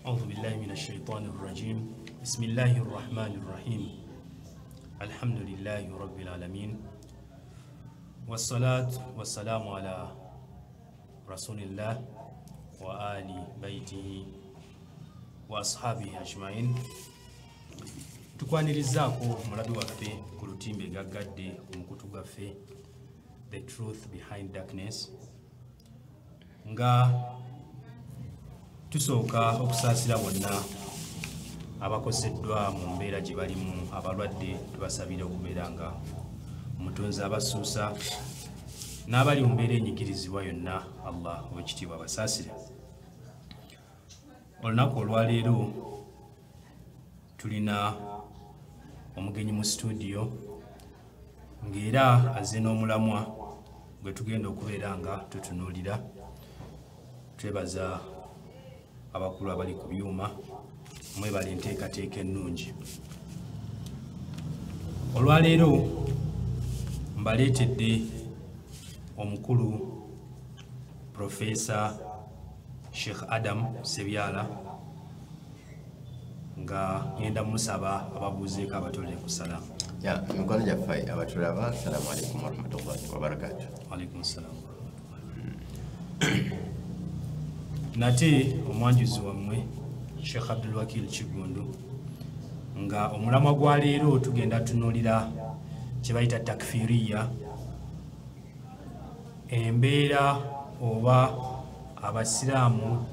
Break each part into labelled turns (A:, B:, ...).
A: أعوذ بالله من الشيطان الرجيم. بسم الله الرحمن الرحيم. الحمد لله رب العالمين، والصلاة والسلام على رسول الله وآل بيته وأصحابه أجمعين. Tukwanirizaako omulabi waffe ku lutimbe gaggadde ku mukutu gwaffe The Truth Behind Darkness, nga tusooka okusaasira bonna abakoseddwa mu mbeera gye balimu, abalwadde tubasabira okubeera nga omutonzi abasuusa, n'abali mu mbeera enyigirizibwa yonna Allah owekitiibwa abasaasire. Olunaku olwaleero tulina omugenyi mu studio ng'era azze n'omulamwa gwe tugenda okubeera nga tutunuulira. Twebaza abakulu abali ku byuma, mwebale enteekateeka ennungi. Olwaleero mbaleetedde omukulu Profesa Sheikh Adam Sebyala, nga ngenda musaba ababuuzeeko abatolere ku salaamu.
B: Ya, mikwano gyaffe abatulaba, assalamu alaikum warahmatullahi wabarakatuh.
A: Alaikum salaam. Nate omwanjuzi wammwe Sheikh Abdulwakil Kigundu, nga omulamwa gwa leero tugenda tunuulira kye bayita takfiriya, embeera oba abasiraamu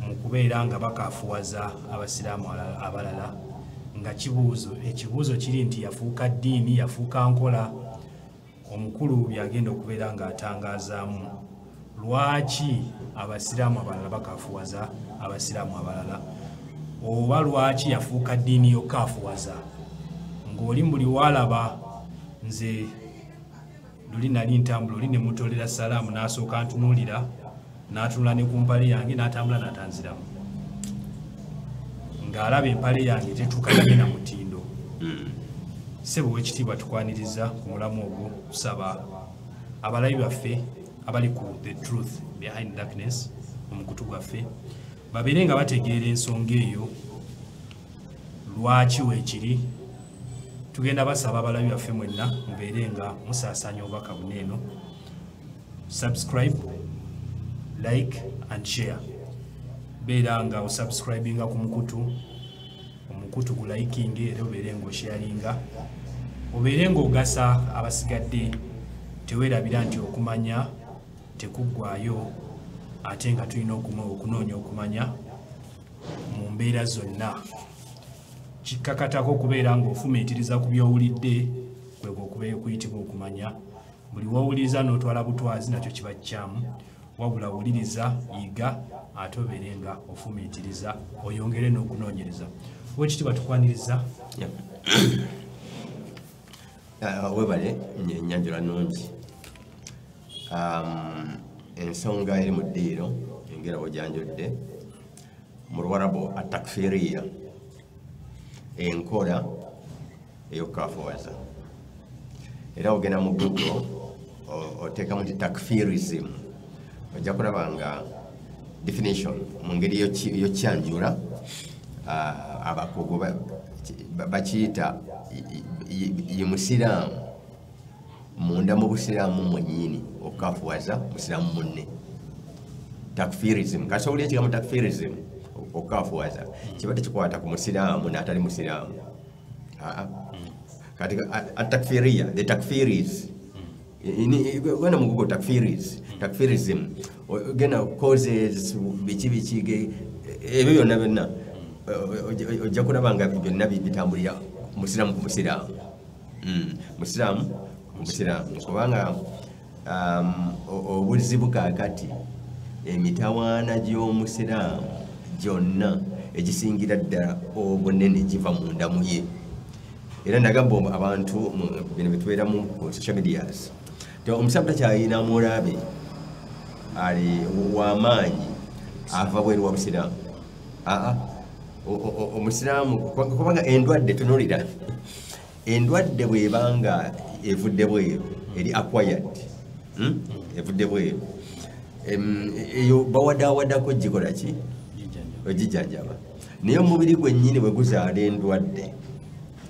A: mu kubeera nga bakafuwaza abasiraamu abalala, nga ekibuuzo kiri nti yafuuka ddiini, yafuuka nkola. Omukulu byagenda okubeera ng'atangazaamu lwaki abasiraamu abalala bakafuwaza abasiraamu abalala, oba lwaki yafuuka ddiini yokafuwaza. Ng'oli buli walaba nze luli nali ntambula oli ne mutolera salaamu, n'asooka ntunuulira, n'atunula ne ku mpale yange, n'atambula n'atanziramu, ng'alaba empale yange tetuukaganye na mutindo. Ssebo w'ekitiibwa, tukwaniriza ku mulamu ogwo. Tusaba abalabi baffe abali ku The Truth Behind Darkness, omukutu gwaffe, babeere nga bategeera ensonga eyo lwaki weekiri. Tugenda basaba abalabi baffe mwenna mubeere nga musaasaanya obubaka buno eno. Subscribe, like and share. Beera nga osubscribinga ku mukutu, omukutu gulikinge, era obeere ng'osharinga, obeere ng'ogasa abasigadde. Teweerabira nti okumanya tekuggwayo, ate nga tulina okunoonya okumanya mu mbeera zonna. Kikkakatako okubeera ng'ofumiitiriza ku by'owulidde, kwe kuyitibwa okumanya. Buli w'owuliriza n'otwala butwazi nakyo kiba kikyamu, wabula wuliriza, yiga, ate obeere nga ofumiitiriza, oyongere n'okunoonyereza. Owekitiibwa, tukwaniriza.
B: Webale ennyanjula nnungi. Ensonga eri mu ddiiro engera bw'ogyanjudde mu Luwarabu atakfiriya, enkola ey'okukafuwaza. Era ogenda mu Google oteekamu nti takfirism, ojja kulaba nga definition mu ngeri y'okyanjula abakugu bakiyita ye musiraamu munda mu busiraamu mwennyini okukafuwaza musiraamu munne, takfirism. Kasita ekigambo takfirism, okukafuwaza, kiba tekikwata ku musiraamu n'atali musiraamu. Kati atakfiriya, the takfiris, genda mu Google takfiris, takfirism, genda causes, biki biki, ebyo byonna byonna ojja kulaba nga byonna bitambulira musiraamu ku musiraamu, musiraamu ku musiraamu. Kubanga obuzibu kaakati emitawaana gy'omusiraamu gyonna egisingira ddala obunene giva munda mu ye. Era nagamba abantu bino byetubeeramu ku social medias, omusiraamu takyalina mulabe ali w'amaanyi ava bweru wa busiraamu. Aa, omusiraamu, kubanga endwadde, tunulira endwadde bwebanga evudde bweru, eri acquired, Evudde bweru, eyo bawadaawadako gikola ki? Ogijjanjaba. Naye omubiri gwennyini bwe guzaala endwadde,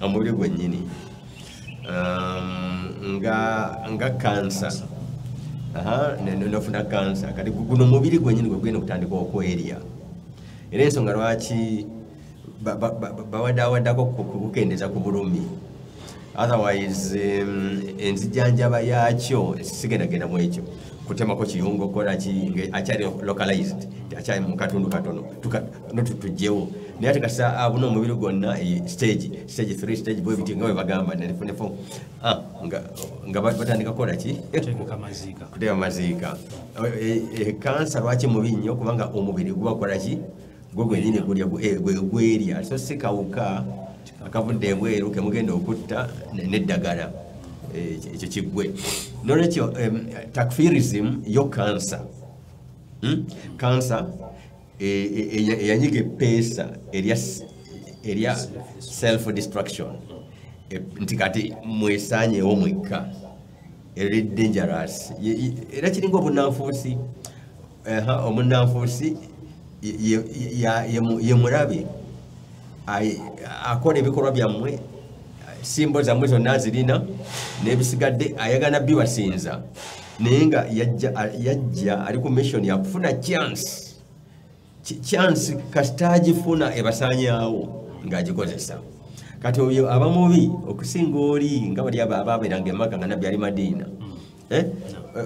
B: omubiri gwennyini nga kansa, nofuna kansa, kati guno omubiri gwennyini gwe gugenda okutandika okwerya. Era ensonga lwaki bawadaawaddako kukendeeza ku bulumi. Otherwise enzijjanjaba yaakyo sigendagenda mu ekyo kutemako kiyungo kola ki akyali localized, akyali mu katundu katono tujjewo. Naye ate kasita abuna omubiri gwonna stage 3 stage bwe biti nga bwe bagamba ne 4 nga batandika kukola ki? Kuteeka maziika. Kansa lwaki mubi nnyo? Kubanga omubiri gubakola ki? Gwe gwennyini gulya gwerya, so si kawuka akavudde ebweru kemugenda okutta n'eddagala ekyo kiggwe. Nolwekyo takfirism yo kansa, kansa eyanyiga epeesa erya self destruction, nti kati mwesanyeewo mwekka, eri dangerous. Era kiringa obunanfuusi. Omunanfuusi ye mulabe, akola ebikolwa byammwe, simbo zammwe zonna zirina n'ebisigadde ayagala bibasinza, naye nga yajja ali ku mission yakufuna chance. Chance kasita agifuna ebasaanyaawo ng'agikozesa. Kati oyo aba mubi okusinga oli nga bali ababeeranga emaka nga Nabbi ali Madiina.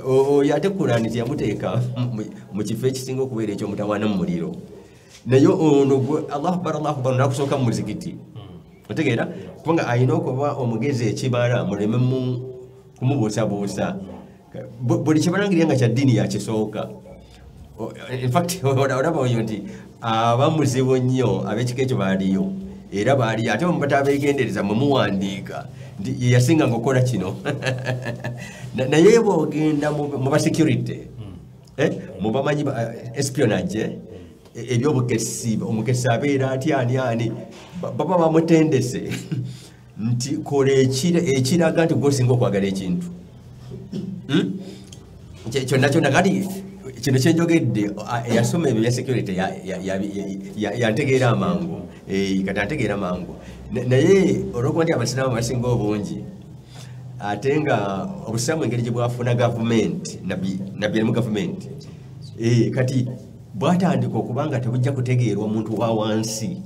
B: Oyo ate Kurani teyamuteeka mu kifo ekisinga okubeera ekyomutawaana mu muliro. Naye ono Allahu Akbar, Allahu Akbar, nakusooka mu muzikiti. Otegeera? Kubanga alina okuba omugezi ekibala muleme kumubuusabuusa. Buli kyebalangirira nga kya ddiini yakisooka. In fact olaba oyo nti aba muzibu nnyo, ab'ekika ekyo baaliyo era baaliyo, ate bwe mubatabeegendereza mwe muwandiika nti ye yasinganga okukola kino. Naye bw'ogenda mu ba security, mu bamanyi espionage, ebyobukessi, omukessi abeera atya, ani ani, baba bamutendese nti kola ekiraga nti gw'osinga okwagala ekintu. Kyonna kyonna kati kino kyenjogedde, eyasoma ebyo bya security yantegeera amangu. Kati antegeera mangu. Naye olw'okuba nti abasiraamu basinga obungi, ate nga obusiraamu engeri gye bwafuna gavumenti, Nabbi ali mu gavumenti, kati bwatandika okuba nga tebujja kutegeerwa muntu wa wansi,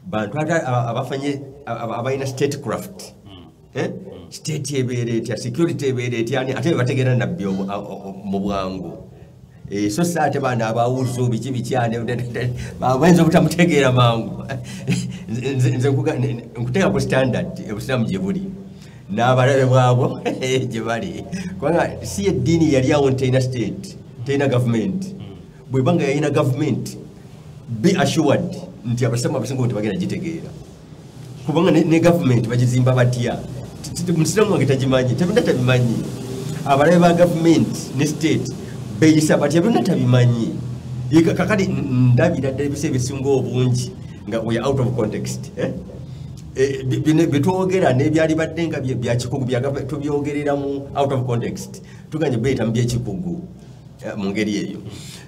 B: bantu ate abafanye abalina statecraft, state ebeera etya, security ebeera etya, ate bebategeera Nabbi mu bwangu. So si ate bano abawuzu biki biki ani, bayinza obutamutegeera mangu. Nze nkuteeka ku standard obusiraamu gye buli n'abalabe bwabwo gye bali, kubanga si eddiini yali awo nti terina state, terina gavumenti. Bw'eba nga yalina gavumenti, be assured nti abasiraamu abasinga obungi tebagenda gitegeera, kubanga ne gavumenti bagizimba batya? Musiraamu wange tagimanyi, tebina tabimanyi. Abalabe ba gavumenti ne state beeyisa batya? Byonna tabimanyi. Kakati ndabira ddala ebiseera ebisinga obungi nga we are out of context, eh? Bino byetwogera n'ebyali badde nga bya kikugu tubyogerera mu out of context, tuganye biyita mu byekikugu mu ngeri eyo.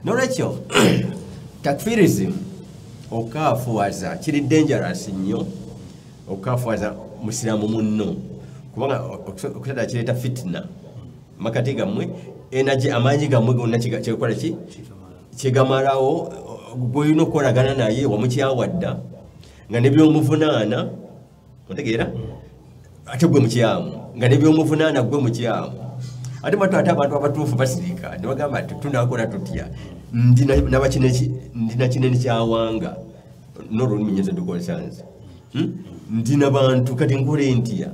B: Nolwekyo takfirism, okaafuwaza, kiri dangerous nnyo okaafuwaza musiraamu munno, kubanga okutada kireeta fitina makati gammwe, energy, amaanyi gammwe gonna kyekola ki kyegamalawo. Gwolina okukolagana naye wamukyawadda nga nebyomuvunaana, otegeera, ate gwe mukyamu, nga nebyomuvunaana gwe mukyamu. Ate matu ate abantu abatuufu basirika ne bagamba nti tunakola tutya? Ndi ndina kinene kyawanga n'olulimi nyinza dukozesa nze. Ndina bantu kati nkole ntya?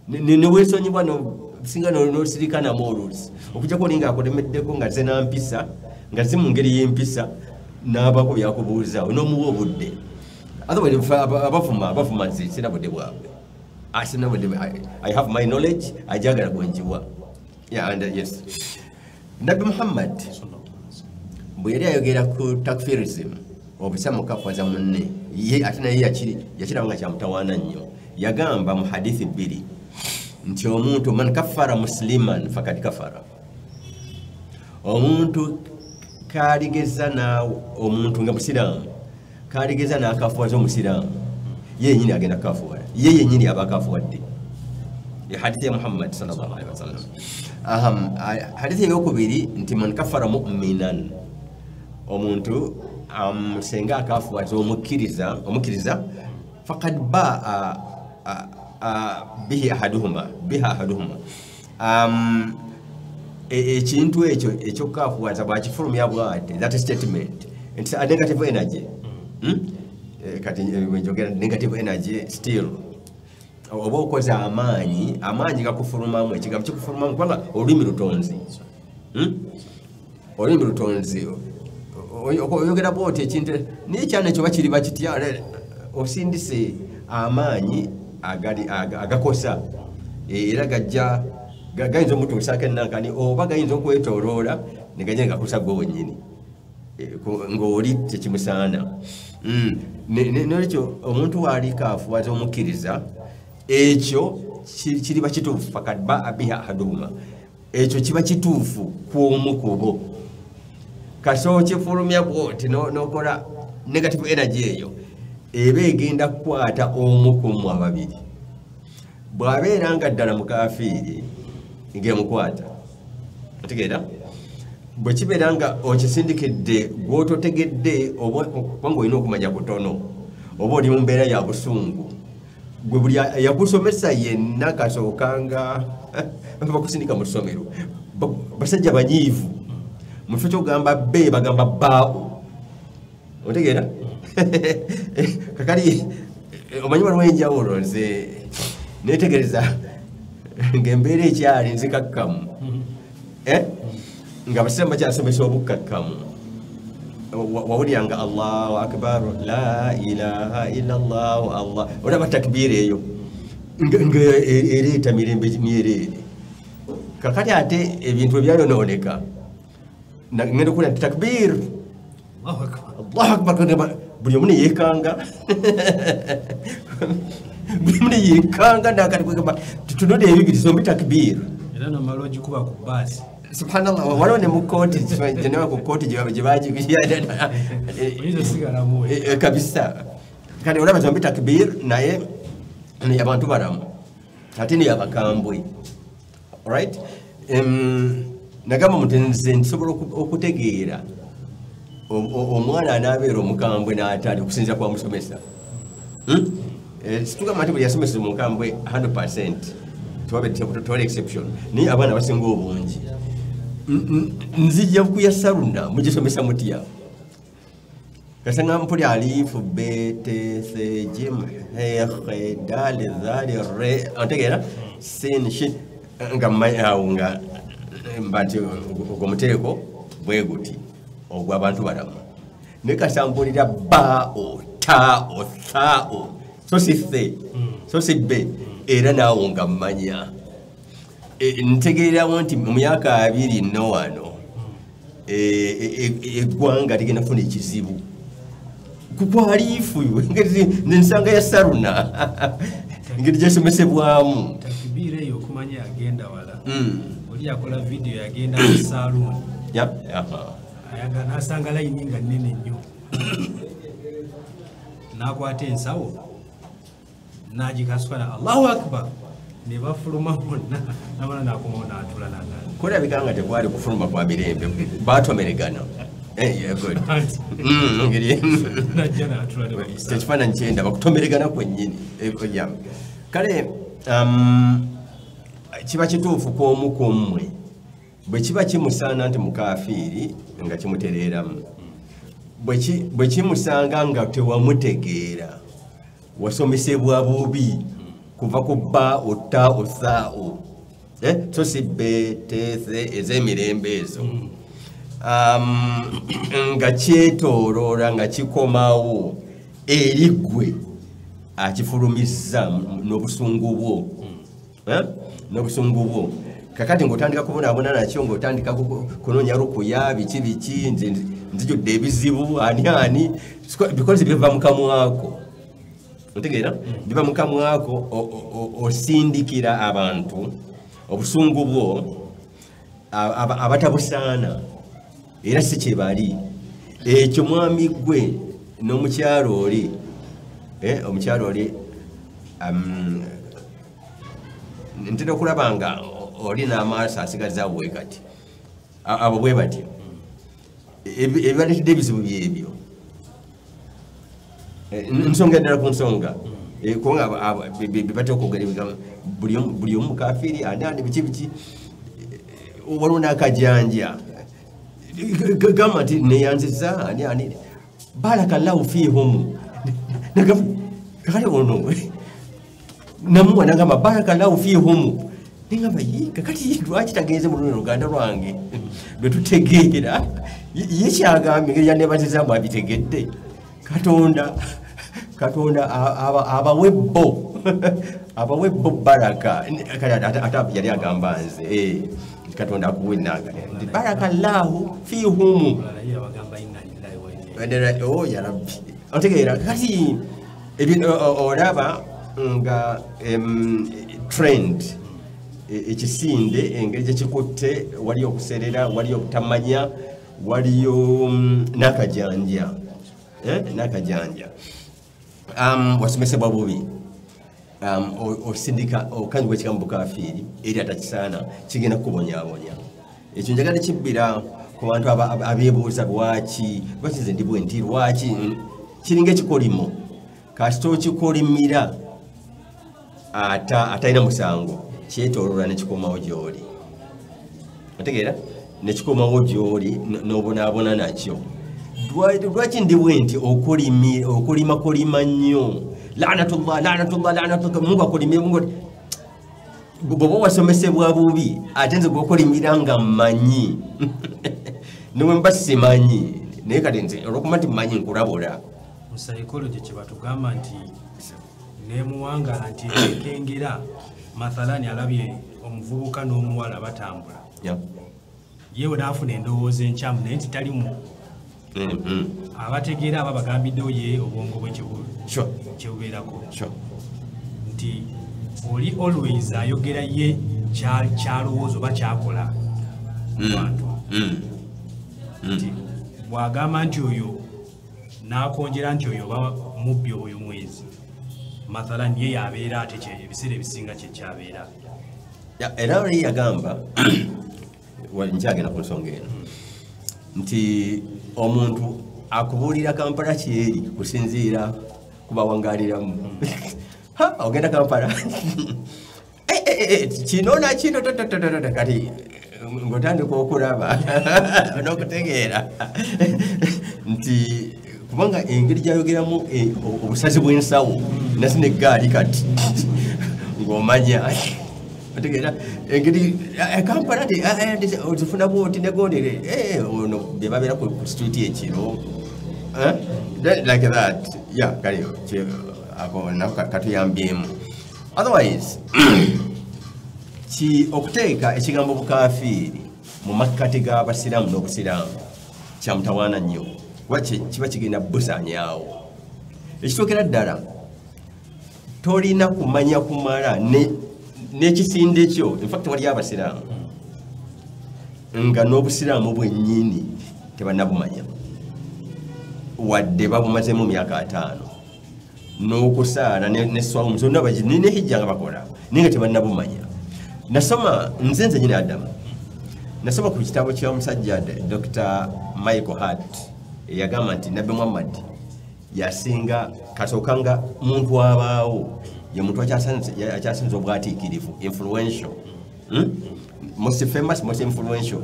B: Neweesonyibwa singa nosirika namu oluusi okujjako olinga akulemeddeko nga ze nampisa nga si mu ngeri y'empisa n'abaako byakubuuza n'omuwa obudde. Otherwise abafuma nze sina budde bwabwe. Ah, sina budde. I have my knowledge, ajagala gwenjiwa. Yeah, and yes, Nabbi Muhammad bwe yali ayogera ku takfirism, obusiraamu kafuwaza munne, ye ate naye yakiraba nga kyamutawaana nnyo. Yagamba mu hadithi bbiri nti omuntu man kafara musliman fakad kafara, omuntu Kaligeza na omuntu nga musiraamu, kaligeza n'akafuwaza omusiraamu, ye yennyini agenda kukafuwala, ye yennyini aba akafuwadde. Hadithi ya Muhammad sallallahu alaihi wasallam. Hadithi eyokubiri nti man kafara mu'minan, omuntu senga akafuwaza omukkiriza faqad baa bihi ahaduhuma, biha ahaduhuma. Ekintu ekyo ekyokukafuwaza bwakifulumya bw'ati, that statement, it's a negative energy. Kati njogera negative energy still oba okoze amaanyi, amaanyi gakufulumamu, ekigambo kikufulumamu kubanga olulimi lutonzi. Olulimi lutonzi, oyogera bw'oti ekintu naye ekyana ekyo bakiriba kitya, osindise amaanyi agakosa, era gajja gayinza omutuusaako ennankani oba gayinza okwetooloola ne gajja ne gakosa gwe wennyini ng'oli tekimusaana. Nolwekyo omuntu waali kaafuwaza omukkiriza, ekyo kiriba kituufu, fakad baa biha ahaduhuma, ekyo kiba kituufu kw'omu ku bo. Kasooka kifulumya bw'oti n'okola negative energy eyo eba egenda kukwata omu ku mmwe ababiri. Bw'abeera nga ddala mukafiiri ng'emukwata, otegeera? Bwe kibeera nga okisindikidde gw'ototegedde oba kubanga olina okumanya kutono, oba oli mu mbeera ya busungu, gwe buli yakusomesa yenna kasookanga bakusindika mu ssomero, basajja banyiivu, mu kifo ky'okugamba be bagamba baao, otegeera? Kakati omanyi waliwo enjawulo, nze neetegereza ng'embeera ekyali nzikakkamu, nga abasiraamu bakyasomesa obukkakkamu, wawuliranga Allahu akbar, la ilaha illallah, Allah, olaba takbiira eyo nga ereeta mirembe myereere. Kakati ate ebintu ebyayonooneka, ngenda okuwulira nti takbiir, Allahu akbar, buli omu ne yeekanga, buli omu ne yeekanga, nakati kwegamba tutunudde ebibiri zombi takbiir.
A: Era nomala ogikuba ku bbaasi.
B: Subhanallah, waliwo ne mu kkooti, gye ku kkooti gye kabisa. Kati olaba zombi takbiir, naye abantu balamu ate ne abakambwe. Alright? Nagamba omuntu nze nsobola okutegeera omwana anaabeera omukambwe n'atali okusinziira kwa musomesa. Situgamba nti buli yasomesa omukambwe 100%, tewali exception, naye abaana basinga obungi. Nzijja kuya saruna mugisomesa mutya? Kasanga mpuli alifu b t c jim h h dal zal r, otegeera? Sin shin, nga mmanyi awo nga mba nti ogwo muteeko bwe guti ogw'abantu balamu. Naye kasita mpulira ba o ta o tha o, so si the so si be, era naawo nga mmanya. Ntegeerawo nti mu myaka 2 nno wano eggwanga ligenda kufuna ekizibu. Kukwaliifu ensanga ya saruna engeri gyesomesebwamu.
A: Takbiira eyo okumanya yagenda wala. Oli yakola vidiyo yagenda mu saaluuni, n'asanga layini nga nnene nnyo, n'akwata ensawo n'agikasuka na Allahu akbar, ne bafuluma bonna, n'amala n'akomawo n'atula n'agaana.
B: Kulabika nga tekwali kufuluma kwa mirembe, baatomeregana.
A: Najja n'atula ne bamusaba.
B: Ekifaananyi kyendaba kutomeregana kwennyini. Kale kiba kituufu kw'omu ku mmwe bwe kiba kimusaana nti mukafiiri nga kimutereeramu, bwe kimusanga nga tewamutegeera, wasomesebwa bubi kuva ku ba o ta o tha o, so si b t c ez'emirembe ezo, nga kyetooloola nga kikomawo eri ggwe akifulumizza n'obusungu bwo, n'obusungu bwo. Kakati ng'otandika kubonaabona nakyo, ng'otandika kunoonya rukuya biki biki, nzijudde ebizibu ani ani, because biva mu kamwako. Otegeera? Biva mu kamwako, osindikira abantu obusungu bwo abatabusaana. Era si kyebali. Ekyo mwami gwe n'omukyalo oli, omukyalo oli ntera okulaba nga oli n'amaaso asigazaawo we kati. Abo bwe batyo. Ebibaleetedde ebizibu byebyo. Nsonga ddala ku nsonga. Kubanga batera okwogera ebigambo buli omu mukafiiri, ani biki biki, waliwo n'akajanja. Gamba nti neyanziza ani ani barakallahu fihum. Kakale ono namuwa nagamba barakallahu fihum. Nengamba kakati lwaki tagenze mu luno luganda lwange lwe tutegeera. Ye kyagambye engeri yanneebazizaamu abitegedde. Katonda abawe bo abawe bo baraka. Kale ate yali agamba nze Katonda akuwe nanga nti barakallahu fihum. Oh ya Rabbi. Otegeera kati olaba nga trend ekisinde engeri gye kikutte, waliyo okuserera, waliyo obutamanya, waliyo n'akajanja. N'akajanja. Wasomesebwa bubi. Osindika okanywa ekigambo bukafiiri eri atakisaana kigenda kukubonyaabonya. Ekyo njagala kibbira ku bantu abeebuuza lwaki nze ndi bwe nti, lwaki kiringa ekikolimo. Kasita okikolimira atalina musango kyetooloola ne kikomawo gy'oli. Otegeera? Ne kikomawo gy'oli n'obonaabona nakyo. Lwaki ndi bwe nti okolimakolima nnyo. La'natullah, la'natullah, la'natullah, Mungu akolimire, Mungu. Bw'oba wasomesebwa bubi, ate nze gw'okolimira nga mmanyi. Ne bwe mba simanyi, naye kati nze olw'okuba nti mmanyi nkulabula.
A: Mu psychology kye batugamba nti nemuwangala nti ekengera mathalani alabye omuvubuka n'omuwala batambula. Yewe n'afuna endowooza enkyamu naye nti talimu. Abategeera aba bagambiddewo ye obwongo bwe kyebubeerako. Nti oli always ayogera ye kyalowooza oba kyakola mu bantu. Nti bw'agamba nti oyo n'akonjera nti oyo oba mubbi oyo mwezi, mathalani ye yabeera ate ebiseera ebisinga kye kyabeera.
B: Era oli yagamba, nkyagenda ku nsonga eno, nti omuntu akubuulira Kampala kyeri kusinziira ku bawangaaliramu. Ogenda Kampala kino na kino kati ng'otandika okulaba n'okutegeera nti kubanga engeri gy'ayogeramu obusazi bw'ensawo nasina eggaali kati ng'omanya. Otegeera engeri Kampala nti ozifuna bw'oti negondere ono bye babeera ku street ekiro like that. Yeah, kale ako nako katuyambyemu. Otherwise okuteeka ekigambo bukafiiri mu makkati g'abasiraamu n'obusiraamu kyamutawaana nnyo, kuba kiba kigenda busaanyaawo. Ekituukira ddala tolina kumanya kumala n'ekisinde kyo. In fact waliyo abasiraamu nga n'obusiraamu bwennyini tebannabumanya, wadde babumazeemu myaka 5 n'okusaala ne swawumu zonna ne hijja nga bakola naye nga tebannabumanya. Nasoma nze nnyini Adamu, nasoma ku kitabo ky'omusajja Dr. Michael Hart eyagamba nti Nabbi Muhammad yasinga kasooka nga muntu abaawo ye muntu akyasinze obwatiikirivu, influential, most famous, most influential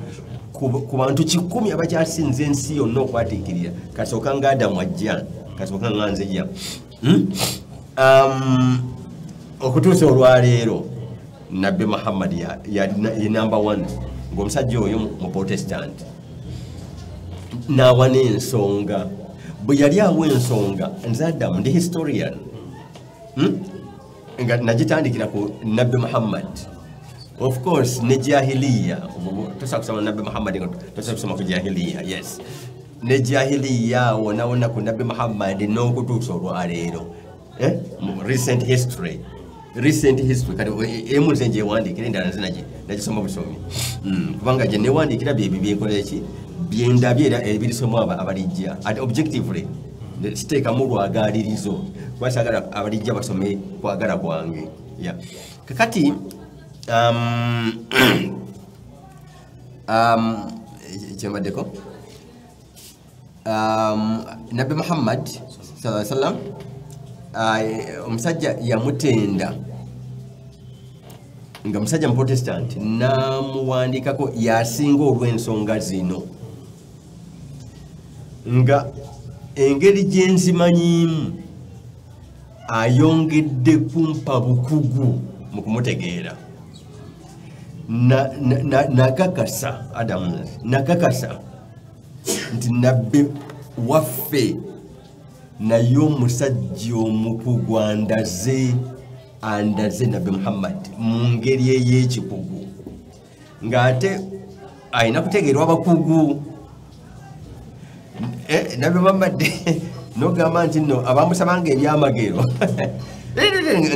B: ku bantu 10 abakyasinze ensi yonna okwatiikirira, kasooka nga Adamu ajja, kasooka nga nze jja. Okutuusa olwaleero Nabbi Muhammad ye number 1 ng'omusajja oyo mu Protestant n'awa n'ensonga. Bwe yali awa ensonga, nze Adamu ndi historian, nga nagitandikira ku Nabbi Muhammad. Of course ne jahiliya, tosobola kusoma Nabbi Muhammad nga tosobola kusoma ku jahiliya. Yes, ne jahiliya wonna wonna ku Nabbi Muhammad n'okutuusa olwaleero. Recent history, recent history kati emu nze gyewandiikira, endala nze nagisoma busomi, kubanga gye newandiikira byebyo byenkola eki Byendabye era ebirisomwa abalijja ate objectively siteekamu lwagalirizo kuba saagala abalijja basome kwagala kwange. Yeah. Kakati kyembaddeko Nabbi Muhammad sallallahu alaihi wasallam omusajja yamutenda nga musajja muprotestant namuwandikako yasinga olw'ensonga zino nga engeri gye nzimanyiimu ayongedde kumpa bukugu mu kumutegeera. Nakakasa Adams, nakakasa nti nabbi waffe naye omusajja omukugu andaze Nabbi Muhammad mu ngeri ey'ekikugu ng'ate alina kutegeerwa abakugu. Nabbi Muhammad nogamba nti nno abamusabanga ebyamagero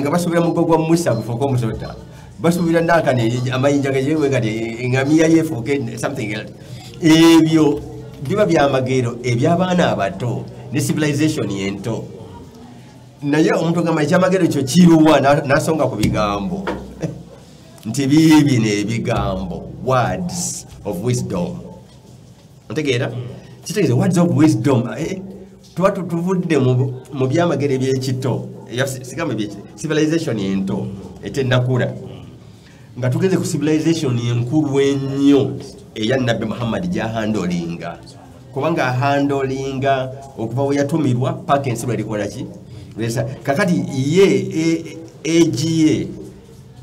B: nga basuubira mugo gwa Musa gufuuke omusota, basuubira naakano amayinja geyewe kati engamiya yeefuuke something else. Ebyo biba byamagero eby'abaana abato ne civilization ento. Naye omuntu ogamba ekyamagero ekyo kiruwa n'asonga ku bigambo nti biibino ebigambo words of wisdom. Otegeera? Kitegeeza words of wisdom. Tuba tuvudde mu byamagero ebyekito, sigamba civilization ento etennakula, nga tugeze ku civilization enkulu ennyo eya Nabbi Muhammad gy'ahandolinga, kubanga ahandolinga okuva we yatumirwa paka ensi lwerikola ki. Kakati ye egiye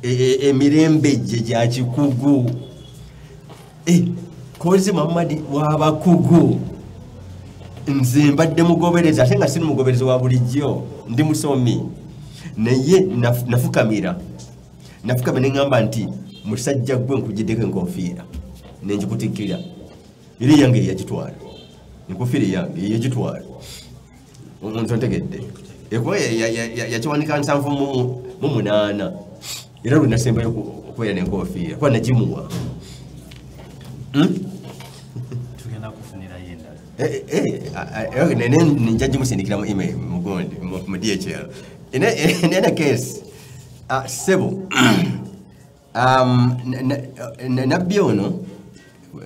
B: emirembe gye gya kikugu. Kozi Muhammad w'abakugu, nze mbadde mugoberezi ate nga si mugoberezi wa bulijjo, ndi musomi, naye nafukamira ne ŋŋamba nti musajja gwe nkugiddeko enkofiira ne ngikutikkira, era eyange yagitwala, enkofiira eyange yagitwala. Nze ntegedde ekuba yakiwanika 78 era lwe nasembayo okubeera n'enkofiira kuba nagimuwa.
A: Tugenda kufunirayo endala.
B: Nja gimusindikira mu email mugondi mu DHL. In any case, ssebo nabbi ono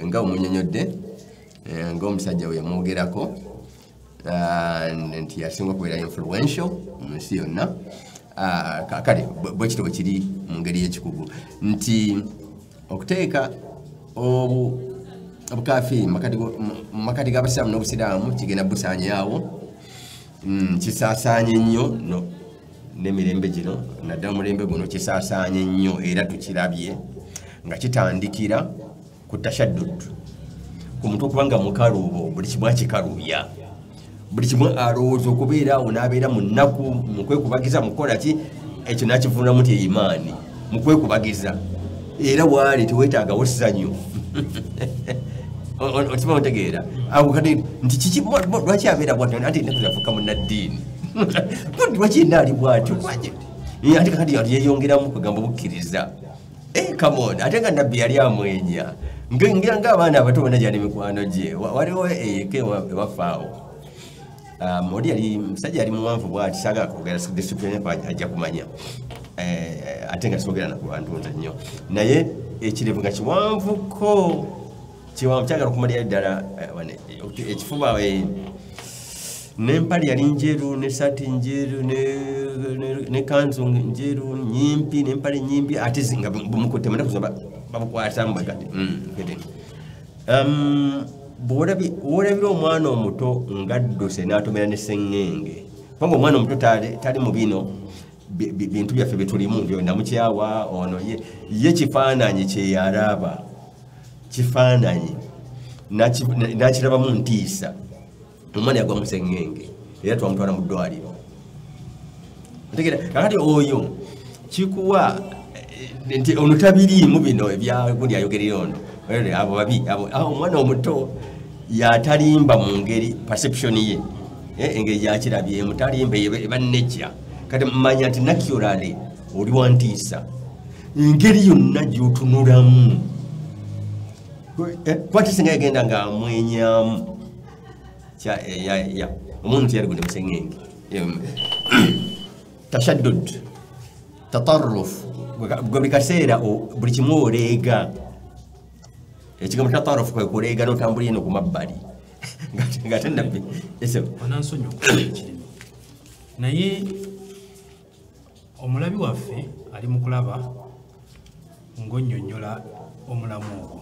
B: nga omunyonyodde ng'omusajja we yamwogerako nti yasinga okubeera influential mu nsi yonna. Kale bwe kityo bwe kiri mu ngeri y'ekikugu nti okuteeka obukafiiri mu makati g'abasiraamu n'obusiraamu kigenda busaanyaawo, kisaasaanye nnyo n'emirembe gino, naddala omulembe guno kisaasaanye nnyo era tukirabye nga kitandikira ku tashaddud, ku muntu okuba nga mukalubo, buli kimu akikalubya, buli kimu alowooza okubeera awo n'abeera mu nnaku mu kwekubagiza mu kukola ki, ekyo n'akivunamu nti eimaani mu kwekubagiza, era waali teweetaagawo ssanyu. Okiba otegeera awo kati nti kiki lwaki abeera bw'atyo, anti ennaku zafuuka munnaddiini, lwaki yenna ali bw'atyo, ate kakati yeeyongeramu kugamba obukkiriza. Come on, ate nga nabbi yali amwenya ng'abaana abato bonna gyali mikwano gye. Waliwo eyeka ewaffe awo oli yali musajja yali muwanvu bw'ati, saagala kwogera discipline ajja kumanya, ate nga soogera na ku bantu nze nnyo, naye ekirevu nga kiwanvuko kiwanvu kyagala okumalira ddala ekifuba, n'empale yali njeru n'essaati njeru ne kanzu njeru nyimpi n'empale nyimpi, ate nga bumukutte munaku zino babukwatamu bwe kati. Bw'olabira omwana omuto ng'adduse n'atomera ne sseŋŋenge, kubanga omwana omuto tali mu bino bintu byaffe bye tulimu, nti namukyawa ono ye kifaananyi kye yalaba, kifaananyi n'akirabamu ntiisa, omwana yagwa mu sseŋŋenge era twamutwala mu ddwaliro. Otegeera? Kakati oyo kikuwa nti ono tabiriimu bino ebyagundi ayogerera ono, abo babi abo. Omwana omuto yatalimba mu ngeri perception ye, engeri gyakirabyemu talimba, eba nejja. Kati mmanya nti naturally oli wantiisa, engeri yonna gy'otunulamu. Kwati singa yagenda nga amwenyamu ya omuntu tiyali musengenge. Tashaddud, tatarruf, buli kaseera buli kimu oleega. Ekigambo tatarruf kwe kuleega n'otambula eno ku mabbali. Ng'ate Nabbi
A: onansonyiwa okukola ekirimi, naye omulabi waffe ali mu kulaba ng'onnyonnyola omulamu ogwo,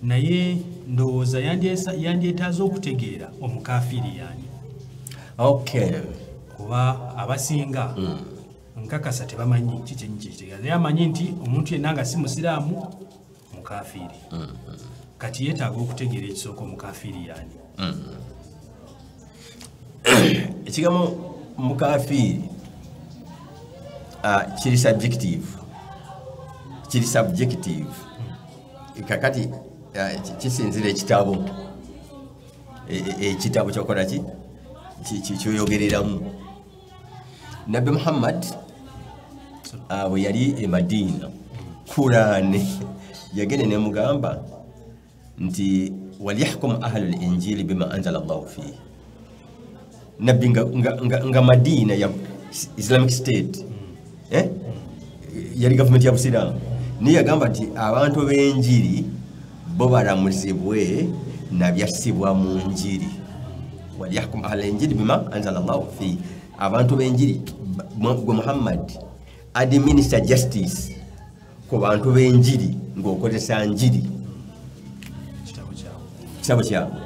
A: naye ndowooza yandyetaaze okutegeera omukafiiri yaani.
B: Okay.
A: Kuba abasinga nkakasa tebamanyi kiki kitegeeza. Naye amanyi nti omuntu yenna nga si musiraamu mukafiiri. Kati yeetaaga okutegeera ekisooka omukafiiri yaani.
B: Ekigambo mukafiiri kiri subjective. Kiri subjective. Kakati kisinzira ekitabo. Ekitabo kyokola ki? Kyoyogereramu. Nabbi Muhammad bwe yali e Madina, Kuraani yagenda nemugamba nti waliyahkum ahlul injili bima anzala Allahu fihi. Nabbi nga Madina ya Islamic State, yali gavumenti ya Busiraamu, naye yagamba nti abantu b'enjiri bo balamuzibwe nabyassibwa mu njiri. Waliyahkum ahlul injili bima anzala Allahu fihi. Abantu b'enjiri, gwe Muhammad administer justice ku bantu b'enjiri ng'okozesa njiri, kitabo kyabwe.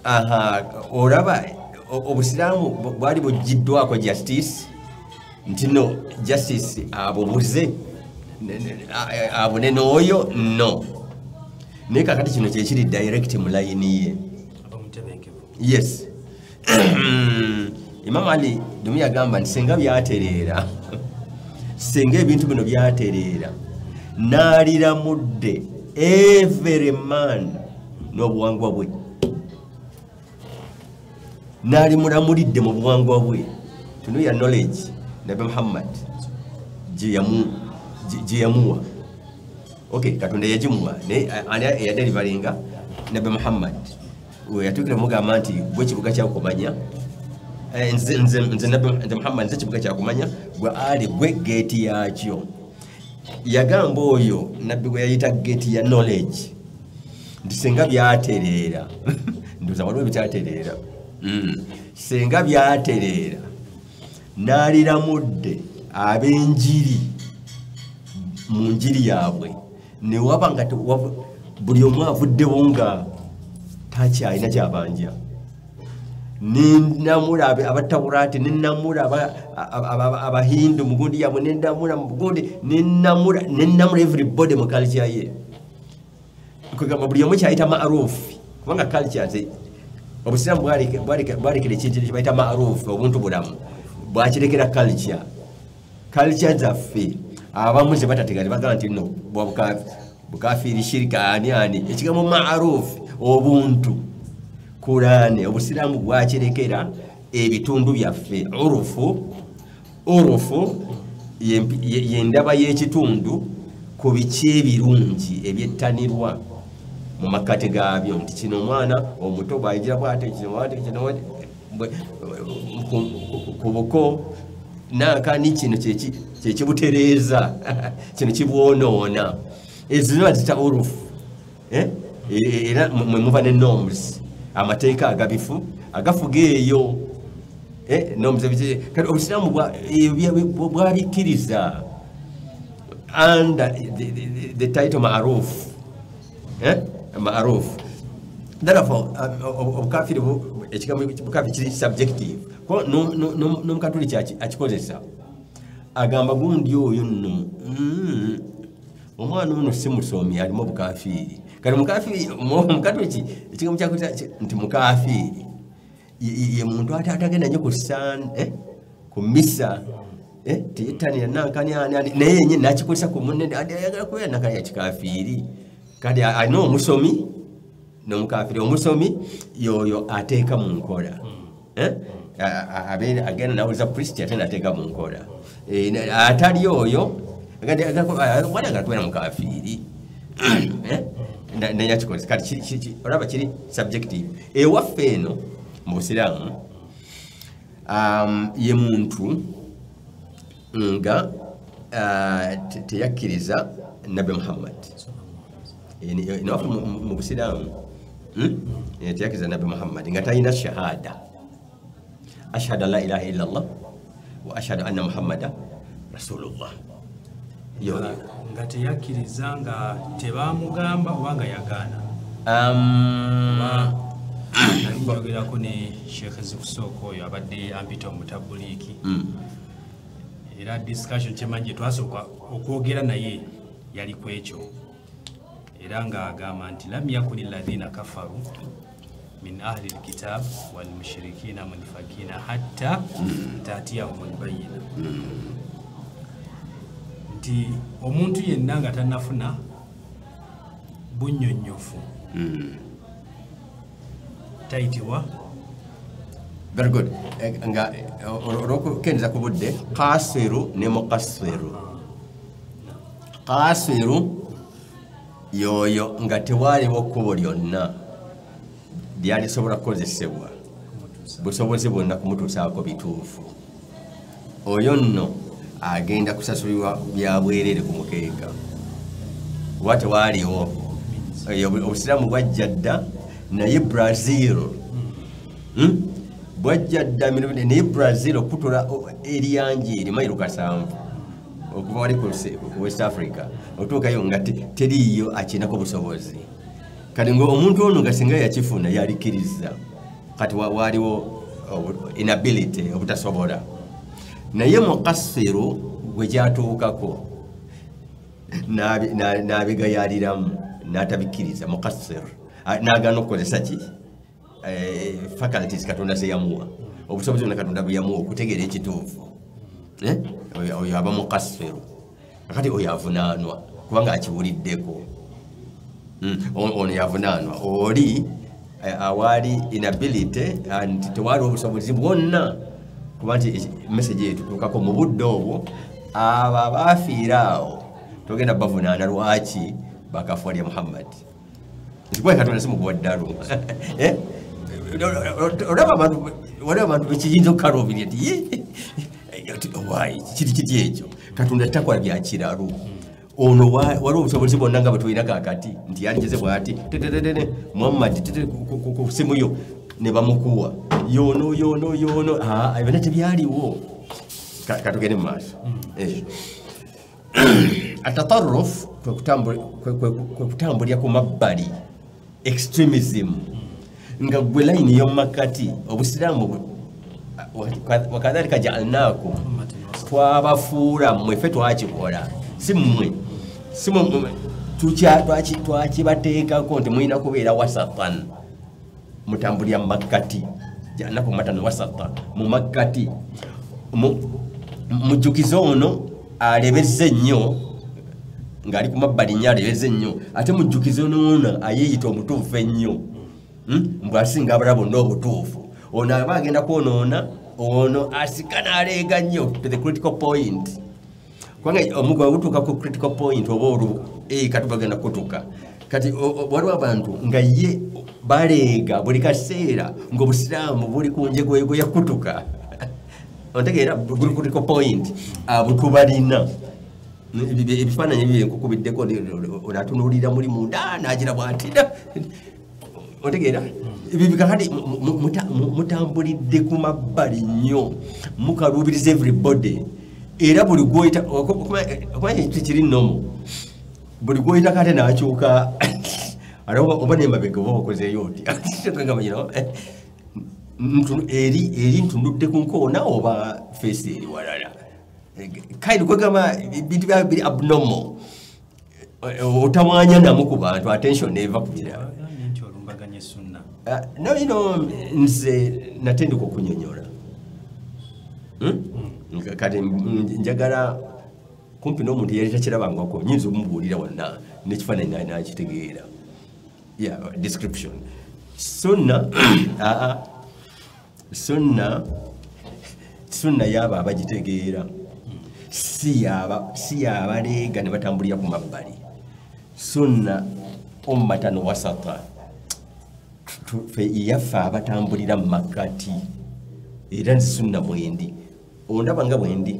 B: Aha, olaba obusiraamu bwali bugiddwako justice, nti no justice abubuze abone n'oyo no. Naye kakati kino kyekiri direct mu layini ye. Yes. Imam Ali Dumi yagamba nti singa byatereera, singa ebintu bino byatereera, n'aliramudde every man n'obuwangwa bwe, n'alimulamulidde mu buwangwa bwe. Tuno ya knowledge Nabbi Muhammad gye yamuwa. Okay, Katonda yagimuwa, naye ani eyadelivaringa? Nabbi Muhammad. We yatuukira mugamba nti gwe kibuga kyakumanya, nze Nabbi Muhammad nze kibuga kyakumanya, gwe Ali gwe geeti yakyo. Yagamba oyo Nabbi gwe yayita geeti ya knowledge nti singa byatereera, ndowooza waliwo ebitatereera, singa byatereera n'aliramudde ab'enjiri mu njiri yaabwe, ne waba nga buli omu avuddewo nga takyalina kyabanja. Nenamula abatawurati, nenamula abahindu mu gundi yaabwe, nenamula mu gundi, nenamula everybody mu culture ye. Kugamba buli omu kyayita ma'rufu, kubanga culture ze obusiraamu bwalekera ekintu kye bayita ma'rufu, obuntu bulamu bwakirekera culture. Culture zaffe abamu ze batategeera, bagamba nti no bukafiiri, shirika, ani ani. Ekigambo ma'rufu, obuntu, Kuraani obusiraamu bwakirekera ebitundu byaffe. Urufu yendaba y'ekitundu ku biki ebirungi ebyettanirwa mu makkati gaabyo, nti kino omwana omuto bw'ayigira bw'ate, kino bw'ate, kino bw'ate, ku buko nankani, kino kyekibutereeza, kino kibwonoona. Ezo zonna ziyita urufu, era mwe muva ne norms, amateeka agabifu agafuga eyo. Norms kati obusiraamu bwabikkiriza under the title ma'ruf. Ma'ruf. Therefore, obukafiri, ekigambo bukafiri kiri subjective. N'omukatuliki akikozesa agamba gundi oyo nno omwana ono si musomi, alimu obukafiiri. Kati omukatuliki ekigambo kyakozesa nti mukafiiri ye muntu ate atagenda nnyo ku misa, teyettanira nankani ani ani, naye yennyini n'akikozesa ku munne, ayagala kubeera nankani ya kikafiiri. Kati alina omusomi n'omukafiiri. Omusomi y'oyo ateeka mu nkola, agenda n'awuliza priest ate n'ateeka mu nkola. Atali oyo ayagala kubeera mukafiiri. Nayakikoze kati olaba kiri subjective. Ewaffe eno mu busiraamu ye muntu nga teyakkiriza Nabbi Muhammad. Ewaffe mu busiraamu teyakkiriza Nabbi Muhammad nga talina shahada, ashhadu an la ilaha illallah wa ashhadu anna Muhammada rasulullah.
A: Nga teyakkiriza nga tebamugamba oba nga yagaana. Njogerako ne Sheikh Zikusooka oyo abadde ampita omutabuliiki, era discussion kyemanyi twasooka okwogera naye yali ku ekyo, era ng'agamba nti lam yakuni alladhina kafaru min ahli alkitab wal mushrikina munfakina hatta ta'tiyahum albayina, nti omuntu yenna nga tannafuna bunnyonnyofu tayitibwa.
B: Very good. Nga olwokukendeza ku budde, qasiru ne muqassiru. Qasiru yoyo nga tewaaliwo kkubo lyonna lyalisobola kukozesebwa busobozi bwonna kumutuusaako bituufu, oyo nno agenda kusasulibwa bya bwereere ku mukeeka, kuba tewaaliwo. Obusiraamu bwajja dda naye Brazil bwajja dda naye Brazil okutula eryangi mayiro 7 okuva wali ku West Africa otuukayo nga teriiyo akinako busobozi. Kati nga omuntu ono nga singa yakifuna yalikkiriza, kati waaliwo inability, obutasobola. Naye muqassiru gwe gyatuukako n'abigayaliramu n'atabikkiriza, muqassir n'agaana okukozesa ki faculties Katonda ze yamuwa, obusobozi bwonna Katonda bwe yamuwa okutegeera ekituufu. Oyo aba muqassiru. Kati oyo avunaanwa kubanga akiwuliddeko. Ono yavunaanwa oli awaali inability and tewaali obusobozi bwonna kuba nti message etutuukako mu budde obwo. Abo abaafiira awo togenda bavunaana lwaki bakafuwa lya Muhammad, nti Katonda si mukuwa ddalu. Olaba abantu, waliwo abantu bekiyinza okukaluubirira nti owaayi kiri kiti ekyo, Katonda takola bya kiralu. Ono waliwo obusobozi bwonna nga bwe tulina kaakati nti yaligeze bw'ati tetetete Muhammad ku simu yo ne bamukuwa yono yono yono, byonna tebyaliwo. Katugende mu maaso. Atatarruf kwe kutambulira ku mabbali, extremism, nga gwe layini y'omumakkati. Obusiraamu wakadhalika jaalnaakum, twabafuula mmwe, ffe twakikola, si mmwe, si twakibateekako nti mulina kubeera wasatan, mutambulira mu makkati, jaalnaakum ummatan wasatan, mu makkati. Mujjukize ono alebeze nnyo ng'ali ku mabbali nnyo, alebeze nnyo, ate mujjukize n'ono ayeeyita omutuufu ennyo, mbw asinga abalala bonna obutuufu. Ono aba agenda kwonoona, ono asika n'aleega nnyo to the critical point, kubanga omuguwa gutuuka ku critical point oba olwo kati bagenda kutuka. Kati waliwo abantu nga ye baleega buli kaseera ng'obusiraamu buli ku njegoyego ya kutuka, ontegeera, buli critical point abo tubalina. Ebifaananyi ebyo nkukubiddeko, onatunuulira muli munda n'agira bw'ati, ontegeera. Ebyo kakati mutambulidde ku mabbali nnyo, mukaluubiriza everybody, era buli gwoyita okumanya ekintu kiri nnomo, buli gwoyitako ate n'akyuka oba nemabega oba okozeeyo otya, eri ntunudde ku nkoona oba feesi eri walala. Kind kwegamba bintu bya biri abnormal, otamwanya namu ku bantu, attention neva ku birala. No, you know, nze natendeka okunyonyola. Kati njagala kumpi n'omuntu yali takirabangako, nyinza okumubuulira wonna n'ekifaananyi nakitegeera. Yeah, description. Sunna sunna y'abo abagitegeera, si y'abaleega ne batambulira ku mabbali. Sunna ummatan wasata, fe yaffe abatambulira mu makkati. Era nzi sunna bwendi, ondaba nga bwendi,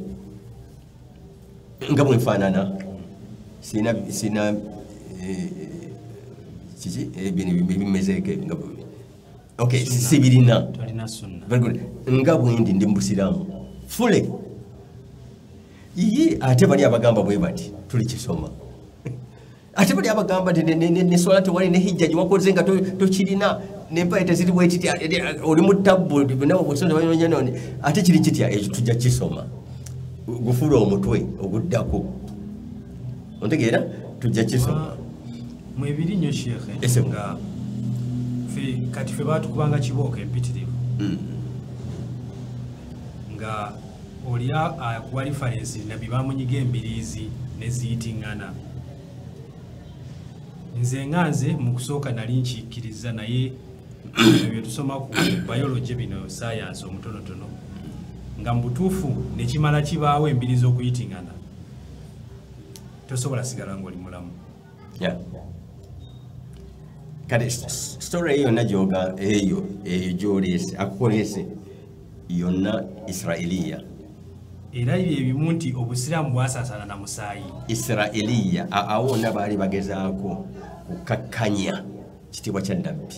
B: nga bwenfaanana, sina kiki ebimezeeko nga okay, sibirina. Very good. Nga bwendi ndi mubusiraamu fule iye. Ate bali abagamba bwe bati tuli kisoma, ate bali abagamba nti ne swala tewali, ne hijja gyewakoze nga tokirina, nempale teziri bwekiti, oli mu tabbu, ate kiri kitya? Ekyo tujja kisoma, gufuula omutwe oguddako, ontegeera? Tujja kisoma.
A: Mwebiri nnyo Sheikh, nga kati fe baatukubanga kibooko empitirivu, nga oli akuwa reference nabbi bamunyiga embiriizi ne ziyitiŋŋana. Nze nga nze mu kusooka nali nkikkiriza, naye bye tusoma ku biology bino, science omutonotono, nga mu butuufu ne kimala kibaawo embiriizi okuyitiŋŋana, tosobola sigala ng'oli mulamu.
B: Kati story eyo yonna gyoga eyo eyo gyoleese akukoleese yonna Israiliya.
A: Era ebyo ebimu nti obusiraamu bwasaasaana na musaayi.
B: Israiliya. Awo wonna baali bagezaako kukakkanya kitiibwa kya Nabbi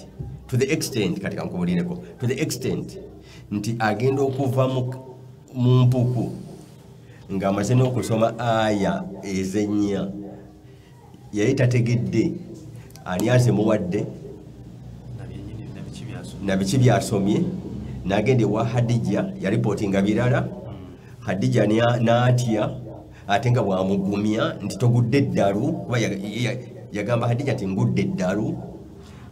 B: to the extent, kati kankubulireko, to the extent nti agenda okuva mu mpuku ng'amaze n'okusoma aya ezennya, yali tategedde ani azimuwadde na biki byasomye. N'agenda ewa Hadija, yaripootinga birala. Hadija n'atya, ate nga bwamugumya nti togudde eddalu, kuba yagamba Hadija nti ngudde eddalu.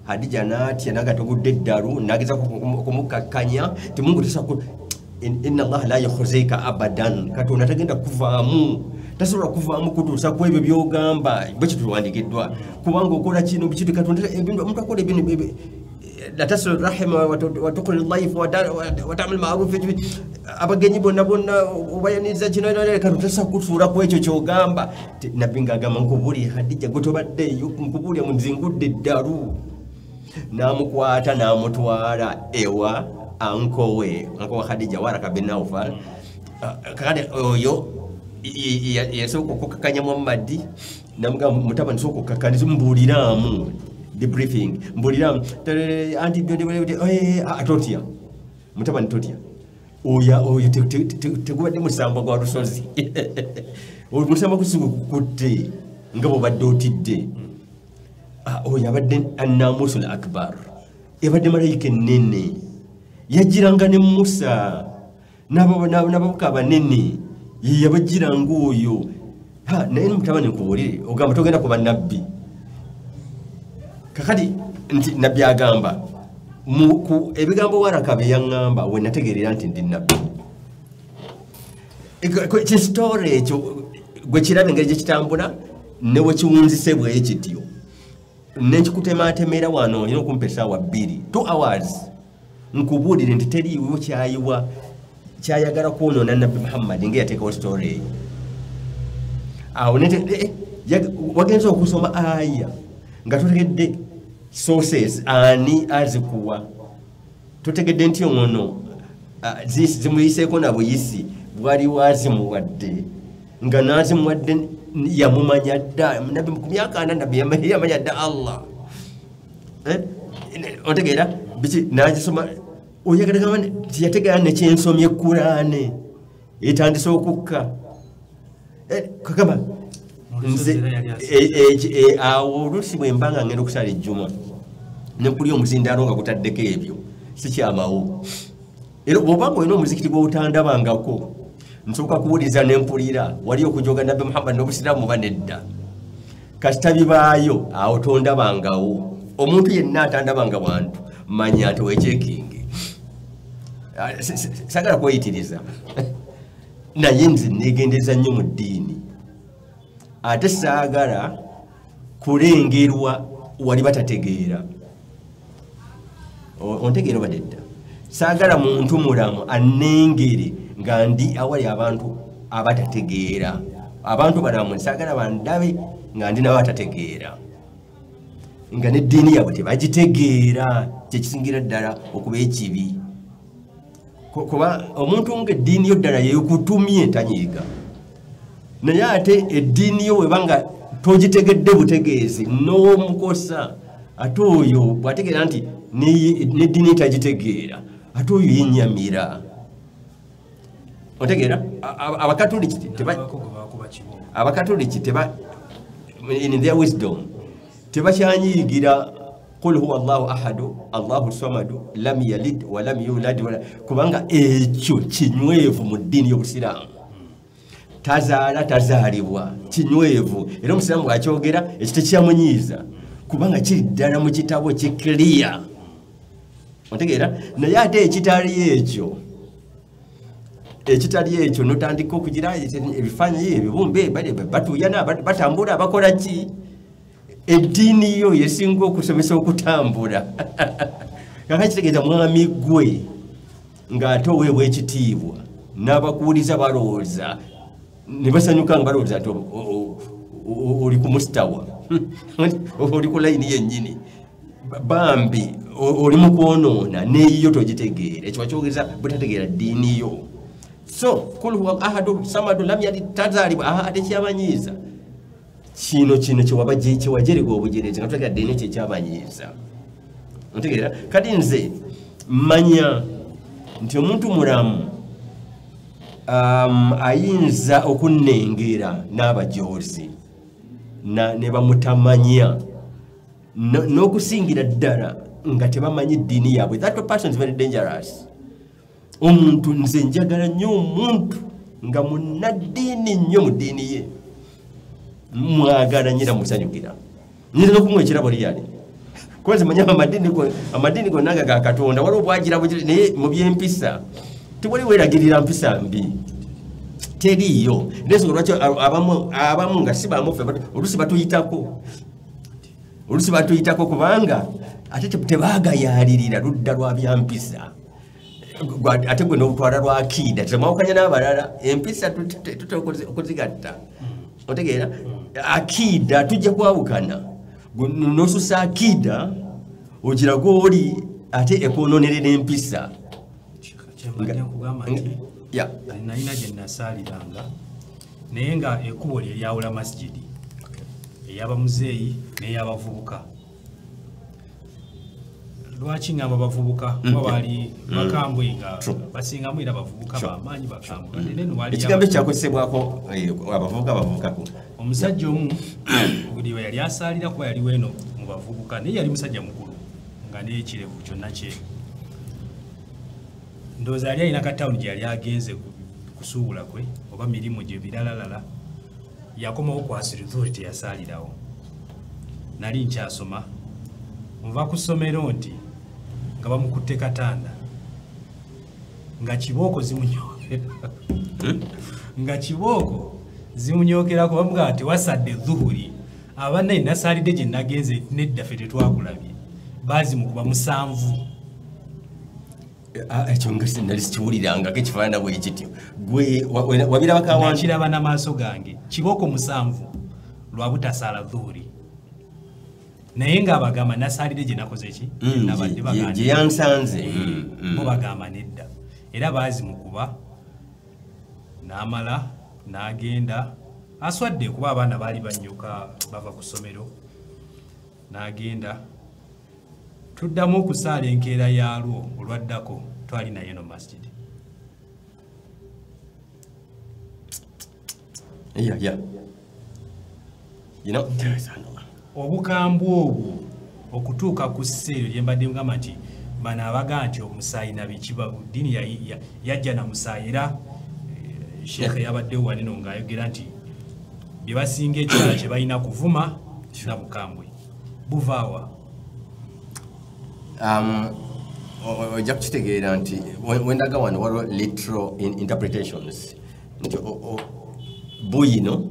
B: Hadija n'atya naga togudde eddalu, n'ageza okumukakkanya nti Mungu inna Allaha la yukhzika abadan, Katonda tagenda kuvaamu, tasobola kuvaamu kutuusa ku ebyo by'ogamba bwe kituwandiikiddwa, kubanga okola kino kitu Katonda omuntu akola ebintu la tasilu rahima wa tuqri dhaifa wa ta'mal ma'ruf, abagenyi bonna bonna obayaniriza kino, Katonda tasobola kutuula ku ekyo ky'ogamba. Nabbi ng'agamba nkubuulire Hadija gwe tobaddeeyo, nkubuulire nzingudde eddalu. N'amukwata n'amutwala ewa ankowe, anko wa Khadija, Waraka bin Nawfal. Kakati oyo yasooka okukakkanya Muhammadi, namugamba mutabani sooka okukkakkaniza, mbuuliraamu debriefing, mbuuliraamu anti totya mutabani, totya, oyo tegubadde musambwa gwa lusozi, omusambwa gukutte nga bw'obadde otidde. Oyo abadde annamusul akbar, ebadde malayika ennene, yajjiranga ne Musa n'ababaka abanene, ye yabajjiranga oyo. Naye mutabani nkubuulire, ogamba togenda kuba nabbi. Kakati nti nabbi agamba ebigambo Waraka bye yaŋŋamba we nategeerera nti ndi nabbi. Kisitore ekyo gwe kiraba engeri gye kitambula ne we kiwunzise bwe kityo, nenkikutematemera wano olina okumpa essaawa 2, 2 hours, nkubuulire nti teriiwo kyayiwa kyayagala kwonoona Nabbi Muhammad nga yateekawo story eyo. Awo wagenza okusoma aya nga totegedde sources ani azikuwa, totegedde nti ono zimuyiseeko na buyisi, bwali wazimuwadde nga n'azimuwadde yamumanya dda Nabbi ku myaka 40, Nabbi yamanya dda Allah. Ontegeera biki? N'agisoma oyagala gamba nti yategeera nekyensomye Kuraane etandise okukka. Kagamba nze awo oluusi bwe mba nga ngenda okusala ejjuma ne mpulira omuzindaalo nga gutaddeko ebyo, sikyamawo. Era bw'oba nga olina omuzikiti gw'otandabangako, nsooka kuwuliza ne mpulira wali okujoga Nabbi Muhammad n'obusiraamu oba nedda. Kasita bibaayo awo tondabangawo. Omuntu yenna atandabanga bantu manya nti weekyekinge. Saagala kweyitiriza, naye nze neegendereza nnyo mu ddiini, ate saagala kulengerwa wali batategeera. Ontegeera oba nedda? Saagala muntu mulamu annengere nga ndi awali abantu abatategeera. Abantu balamu saagala bandabe nga ndi nabo batategeera. nga n'eddiini yaabwe tebagitegeera, kyekisingira ddala okuba ekibi. Kuba omuntu ng'eddiini yo ddala yekutumye tanyiiga, naye ate eddiini yo webanga togitegedde butegeezi n'omukosa, ate oyo bw'ategeera nti n'eddiini tagitegeera, ate oyo yennyamira. Otegeera? Abakatoliki teba in their wisdom tebakyanyiigira qul huwa Allahu ahadu Allahu samadu lam yalid wa lam yulad, kubanga ekyo kinywevu mu ddiini y'Obusiraamu. Tazaala tazaalibwa, kinywevu. Era omusiraamu bw'akyogera ekyo tekyamunyiiza kubanga kiri ddala mu kitabo kikiriya. Otegeera? Naye ate ekitali ekyo, ekitali ekyo notandika okugira ebifaananyi ebibumbe, batuuyana, batambula, bakola ki? Eddiini yo yesinga okusomesa okutambula. Kaka kitegeeza mwami gwe ng'ate oweebwa ekitiibwa n'abakuwuliza balowooza ne basanyuka nga balowooza nti oli ku mustawa, oli ku layini yennyini, bambi oli mu kwonoona n'eyiyo togitegeera. Ekyo wakyogeza butategeera ddiini yo. So kul huwa ahadu samadu lam yalid tazaalibwa, ate kyabanyiiza kino kino kyewajerega obujerezi nga tutegeera ddiini kye kyabanyiiza. Otegeera? Kati nze mmanya nti omuntu mulamu ayinza okunnengera n'abajoozi ne bamutamanya n'okusingira ddala nga tebamanyi ddiini yaabwe. That person is very dangerous. Omuntu nze njagala nnyo omuntu nga munnaddiini nnyo mu ddiini ye, mwagala nnyo era musanyukira. Nyinza n'okumuwa ekirabo liyali, kuba nze manya amadiini gonna nga ga Katonda, waliwo bwagira bugira, naye mu by'empisa tewali weeragirira mpisa mbi, teriiyo. N'ensonga lwaki abamu nga si bamuffe oluusi batuyitako, oluusi batuyitako kubanga ate tebaagayaalirira ludda lwa byampisa, ate gwe n'obutwala lwa akiida, temwawukanya n'abalala. Empisa tutera okuzigatta. Otegeera? Akiida tujja kwawukana, n'osusa akiida ogiraga oli ate ekwonoonere n'empisa.
A: Kyembadde nkugamba nti nalina gye nasaaliranga naye nga ekkubo lye lyawula masjidi ey'abamuzeeyi n'ey'abavubuka. Lwaki ngamba bavubuka? Kuba baali bakambwe nga basingamu era bavubuka bamaanyi bakambwe.
B: Ekigambo ekyakozesebwako abavubuka bavubukako.
A: Omusajja omu buli we yali asaalira kuba yali weeno mu bavubuka, naye yali musajja mukulu nga n'ekirevu kyonna kye. Ndowooza yali alina katawuni gye yali agenze kusuubula kwe oba mirimu gye biralalala, yakomawo ku asiri teyasaalirawo. Nali nkyasoma, nva ku ssomero nti nga bamukutte katanda nga kibooko zimunyokera, nga kibooko zimunyokerako, bamugamba tewasadde dhuhuri. Abannaye nasaalidde gye nagenze nedda ffe tetwakulabye, baazimukuba 7.
B: Ekyo nga nali sikiwulirangako ekifaanana bwe kityo. Gwe wabirabako awantu?
A: Nakiraba n'amaaso gange, kibooko 7 lwa butasaala dhuhuri. Naye ng'abagamba nasaalidde gye nakoze ki? Nabadde bagamba
B: gye yansanze.
A: Bo bagamba nedda. Era baazimukuba n'amala n'agenda aswadde kuba abaana baali bannyuka bava ku ssomero, n'agenda. Tuddamu okusaala enkeera yaalwo olwaddako twali naye no masjid.
B: You know,
A: obukambwe obwo okutuuka ku sseeryo lye mbadde ngamba nti bano abagaa nti omusaayi na biki, ddiini yajja na musaayi. Era sheekhe yabaddewo waneno ng'ayogera nti bye basinga ekirala kye balina kuvuma na bukambwe buvaawa.
B: Ojja kukitegeera nti wendaga wano waliwo literal interpretations nti buyino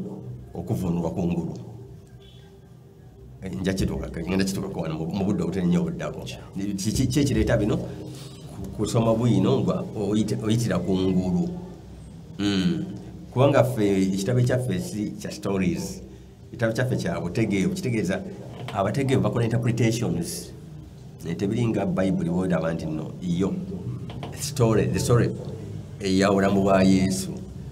B: okuvunulwa kungulu. Nja kituukako, ngenda kituukako wano mu budde obutali nnyo obuddako. Kiki ekireeta bino? Kusoma bwino nga oyitira kungulu. Kubanga ffe ekitabo ekyaffe si kya stories, ekitabo kyaffe kya butegeevu, kitegeeza Abategeevu bakola interpretations. Tebiringa Bayibuli bw'olaba nti nno yo story, the story ey'obulamu bwa Yesu.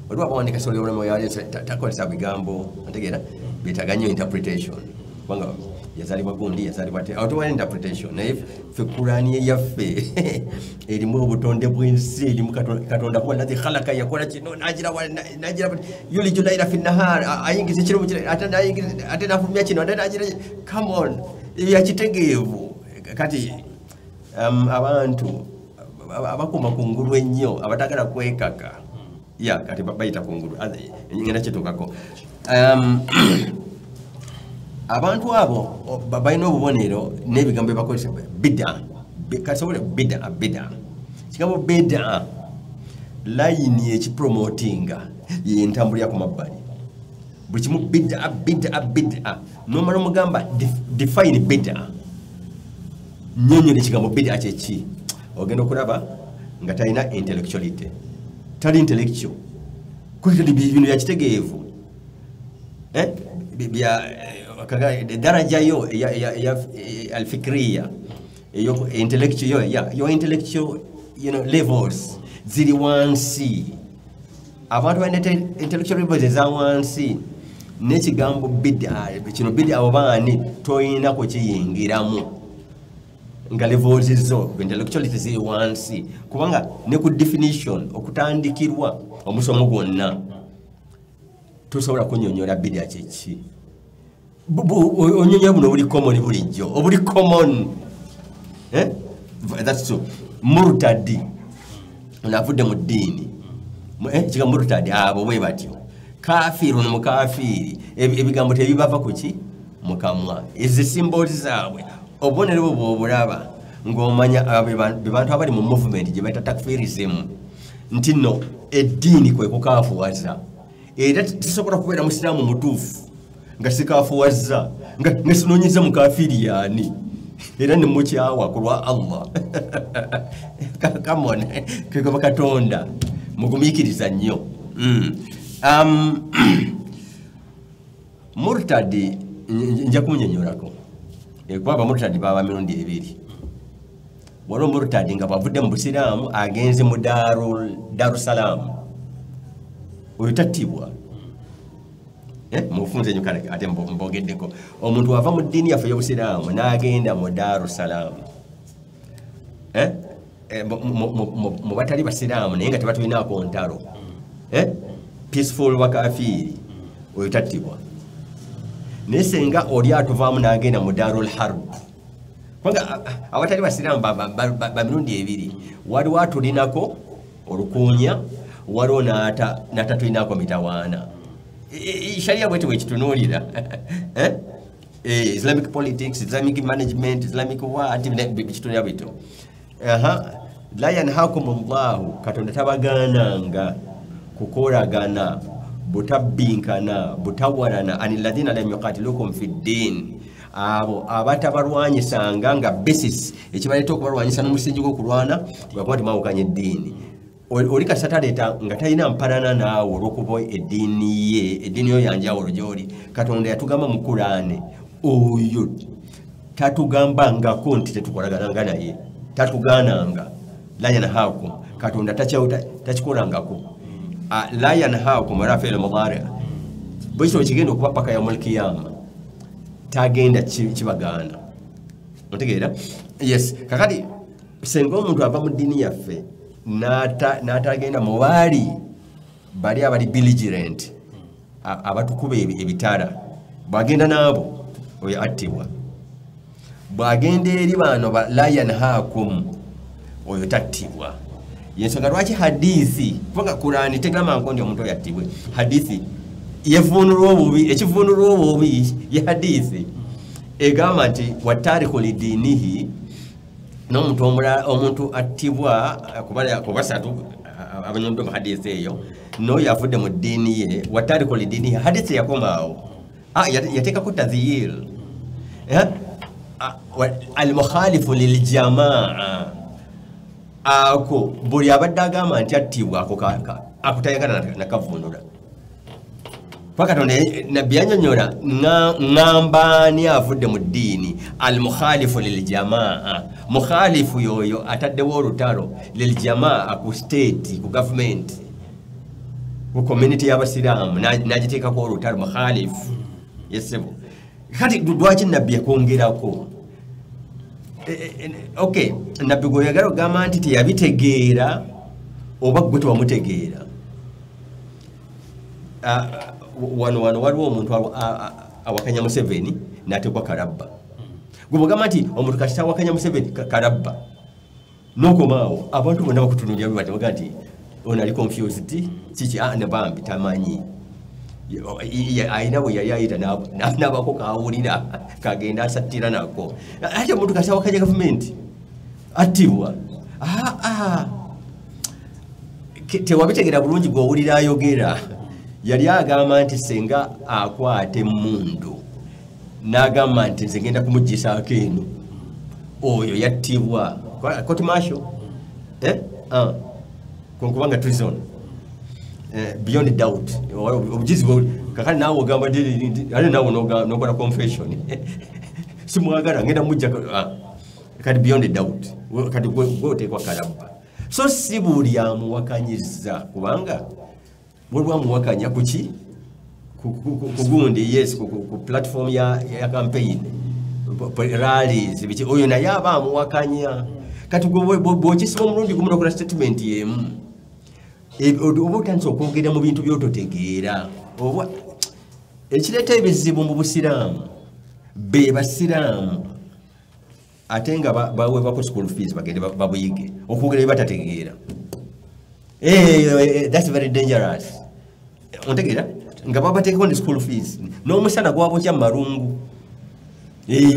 B: Waliwo abawandiika story y'obulamu bwa Yesu takozesa bigambo, otegeera, beetaaga nnyo interpretation. Kubanga yazaalibwa gundi, yazaalibwa te, awo tewali interpretation. Naye ffe Kuraani yaffe erimu obutonde bw'ensi, erimu Katonda huwa alladhi khalaqa, yakola kino, n'agira wa, n'agira yuliju layla fi nahar, ayingiza ekiro mu kiro, ate n'ayingiza, ate n'afulumya kino, ate n'agira, come on, yakitegeevu. Kati abantu abakoma ku ngulu ennyo, abatagala kwekaka, ya kati bayita ku ngulu, ngenda kituukako. Abantu abo balina obubonero n'ebigambo bye bakozesa, bid'a, kasobole bid'a, bid'a. Ekigambo bid'a, layini ekipromotinga y'entambulira ku mabbali. Buli kimu bid'a, bid'a, bid'a. N'omala omugamba define bid'a. Nnyonnyola ekigambo bid'a kye ki? Ogenda okulaba nga talina intellectuality. Tali intellectual. Kuba bino bya kitegeevu. Bya daraja yo ya alfikriya, eyo intellectual yo, ya, your intellectual, you know, levels ziri wansi. Abantu balina intellectual levels eza wansi. N'ekigambo bid'a, kino bid'a oba ani toyina kukiyingiramu nga levels zo intellectuality ziri wansi, kubanga ne ku definition okutandikirwa omusomo gwonna tosobola kunnyonnyola bid'a kye ki. Onyonyola buno obuli common bulijjo, obuli common. That's true. Murtadi ono avudde mu ddiini. Ekigambo murtadi abo bwe batyo. Kafiiri ono mukafiiri. Ebigambo tebibava ku ki? Mu kamwa. Ezo symbols zaabwe. Obubonero bwo bw'obulaba ng'omanya abo be bantu abali mu movement gye bayita takfirism, nti nno eddiini kwe kukaafuwaza. Era tisobola kubeera musiraamu mutuufu nga sikaafuwazza, nga sinoonyeza mukafiiri yaani, era ne mukyawa ku lwa Allah. Come on, kwegamba Katonda mugumiikiriza nnyo. Murtadi nja kumunnyonnyolako. Kuba abamurtadi baba mirundi ebiri. Waliwo murtadi nga bw'avudde mu busiraamu agenze mu Darusalaam. Oyo tattibwa. Mufunze nnyo kale ate mbogeddeko. Omuntu ava mu ddiini yaffe ey'obusiraamu n'agenda mu Darusalaam. Mu batali basiraamu naye nga tebatulinaako ntalo. Peaceful bakafiiri, oyo tattibwa. Naye singa oli atuvaamu n'agenda mu Darul Harb, kubanga abatali basiraamu ba mirundi ebiri, waliwo atulinako olukuunya, waliwo n'atatulinako mitawaana. Sharia bwetyo bwekitunuulira. Islamic politics, Islamic management, Islamic what, bikitunuulira bityo. La yanhakumullahu, Katonda tabagaananga kukolagana, butabbinkana, butawalana, anilladhina lam yuqatilukum fi ddin, abo abatabalwanyisanga nga basis ekibaleeta okubalwanyisa n'omusingi gw'okulwana lwakuba temwawukanya eddiini. Oli kasita taleeta nga talina mpalana naawe olw'okuba eddiini ye, eddiini yo yanjawulo gy'oli. Katonda yatugamba mu Kuraane, oyo tatugambangako nti tetukolagananga naye, tatugaananga. La yanhaakum, Katonda takikolangako. La yanhaakum era fi'l mudari, bwe kityo kigenda okuba paka yaumul kiyama, tagenda kibagaana. Otegeera? Yes. Kakati singa omuntu ava mu ddiini yaffe n'atagenda mu baali bali abali belligerent, abatukuba ebitala, bw'agenda n'abo oyo attibwa. Bw'agenda eri bano ba la yanhaakum, oyo tattibwa. Yensonga lwaki hadithi, kubanga Kuraani tegamba nko nti omuntu oyo attibwe. Hadithi yevuunulwa obubi, ekivuunulwa obubi ye hadithi egamba nti watariku lidinihi, n'omuntu omulala, omuntu attibwa ku basatu abanyondoddwa mu hadithi eyo, n'oyo avudde mu ddiini ye, watariku lidinihi, hadithi yakomaawo. Yateekako tadhiyir. Al-mukhalifu liljamaa, ako buli abadde agamba nti attibwa, ako akutayagala nakavvuunula. Katonda nabbi yannyonnyola ŋŋamba ani avudde mu ddiini al-mukhalifu liljamaa. Mukhalifu yoyo ataddewo olutalo liljamaa ku state, ku government, ku community y'abasiraamu n'agiteekako olutalo mukhalifu. Yesebo. Kati lwaki nabbi yakwongerako? Okay, nabbi gw'oyagala ogamba nti teyabitegeera oba gwe tewamutegeera. Wano waliwo omuntu awakanya Museveni n'atekwa kalabba. Gwe bw'ogamba nti omuntu kasita awakanya Museveni kalabba, n'okomaawo abantu bonna bakutunuulira bwe bati baga nti ono ali confused, kiki ne bambi tamanyi. Ayina bwe yali ayita n'abako kawulira kagenda asattira nako. Ate omuntu kasita awakanya gavumenti attibwa. Tewabitegeera bulungi gw'owulira ayogera. Yali agamba nti senga akwata emmundu n'agamba nti nze ngenda kumuggisaako eno, oyo yattibwa court martial, kubanga treason beyond doubt. Obujulizi kakati naawe ogamba ate naawe n'okola confession simwagala ngenda mujja kati beyond doubt, kati gwe oteekwa kalabba. So si buli amuwakanyiza kubanga waliwo amuwakanya kuki kugundi, yes, ku platform ya campaign rallies biki, oyo naye aba amuwakanya. Kati bw'okisiba omulundi gumu n'okola statement y'emu, oba otandise okwogera mu bintu by'ototegeera. Oba ekireeta ebizibu mu busiraamu be basiraamu ate nga baweebwako school fees bagende babuyige okwogera bye batategeera. That's very dangerous. Ontegeera nga babateekako ne school fees n'omusana gwabokya mu malungu,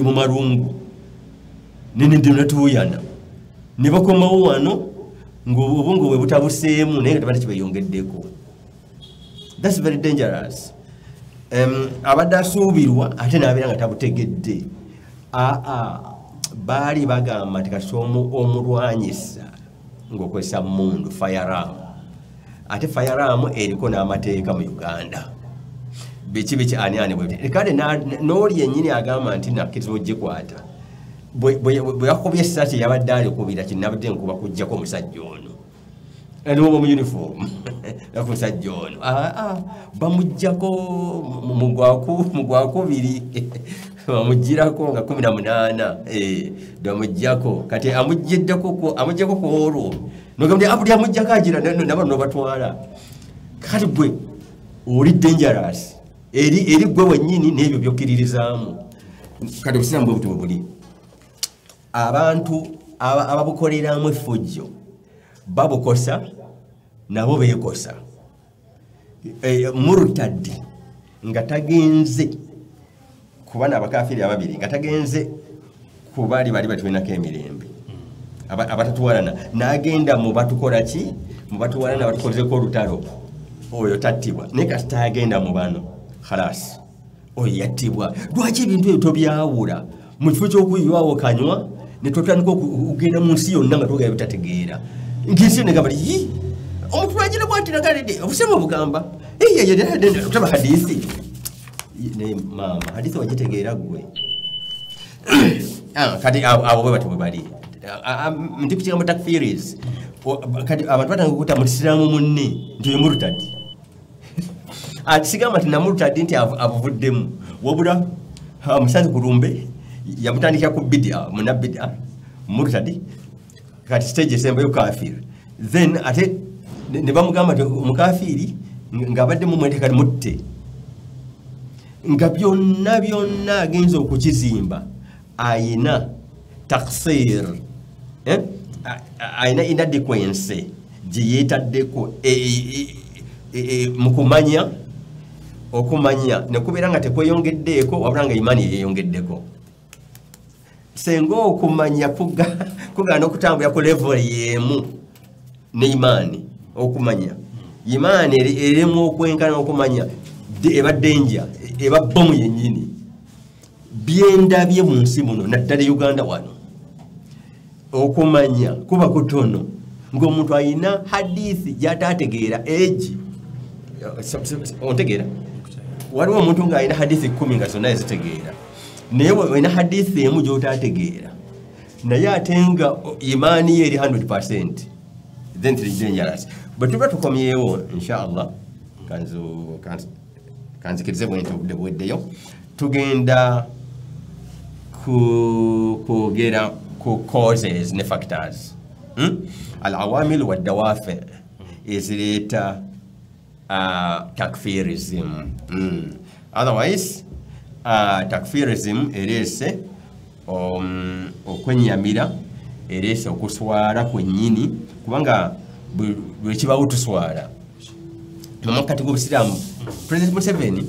B: mu malungu nenatuuyana ne bakomawo wano ng'obwongo bwe butabuseemu naye nga tebata kibeyongeddeko. That's very dangerous. Abadde asuubirwa ate n'abeera nga tabutegedde. Baali bagamba nti kasita omulwanyisa ng'okozesa mmundu firearm, ate firearm eriko n'amateeka mu Uganda biki biki ani ani bwe kale n'oli yennyini agamba nti nakkiriza ogikwata bwe yakubye essasi yabadde alikubira kinnabadde nkuba kuggyako omusajja ono n'oba mu uniform omusajja ono bamuggyako mu gwakubiri bamuggyirako nga 18 bamuggyako kati amuggyako ku olwo nogamba nti abuli amuggyako agira nabo nobatwala. Kati gwe oli dangerous eri gwe wennyini n'ebyo by'okkiririzaamu. Kati obusiraamu bwe buti bwe buli abantu ababukoleramu effujjo babukosa nabo beekosa. Murtadi nga tagenze kuba n'abakafiiri ababiri nga tagenze ku bali bali batulinako emirembe abatatuwalana n'agenda mu batukola ki mu batuwalana batukozeko olutalo, oyo tattibwa. Naye kasita agenda mu bano khalas oyo yattibwa. Lwaki ebintu ebyo tobyawula mu kifo ky'okuyiwawo kanywa ne tutandika okugenda mu nsi yonna nga twogera bitategeera nti negamba yi omuntu lwagira bwati nagalidde obusiraamu bugamba taba hadithi ne maama hadithi wagitegeera ggwe. Kati abo bwe batyo bwe bali ndi ku kigambo takfiris. Kati abantu batandika okutta musiraamu munne nti oyo murtadi. Sigamba nti namurtadi nti abuvuddemu, wabula omusanzi kulumbe yamutandikira ku bid'a, muna bid'a murtadi, kati stage esembayo kafir. Then ate ne bamugamba nti omukafiiri ng'abadde mumwete kati mutte, nga byonna byonna agenza okukizimba ayina taksir, ayina inadequency gye yeetaddeko mu kumanya okumanya ne kubeera nga tekweyongeddeeko wabula nga imaani yeeyongeddeko. Senga okumanya kugaana okutambulira ku level y'emu ne imaani. Okumanya imaani eremu okwenkana okumanya eba danger, eba bomu yennyini. Byendabye mu nsi muno naddala Uganda wano okumanya kuba kutono ng'omuntu ayina hadithi gy'ataategeera egi ontegeera Waliwo omuntu ng'alina hadithi 10 nga zonna ezitegeera, naye olina hadithi emu gy'otategeera, naye ate nga imaani ye eri 100%, then it is dangerous. Bwe tuba tukomyewo inshallah, kanzikirize bwe nti obudde buweddeyo, tugenda kwogera ku causes ne factors, al-awamil wa dawafi ezireeta takfirism. Otherwise takfirism ereese okwenyamira, ereese okuswala kwennyini, kubanga bwe kibawo tuswala. Mu makkati g'obusiraamu, President Museveni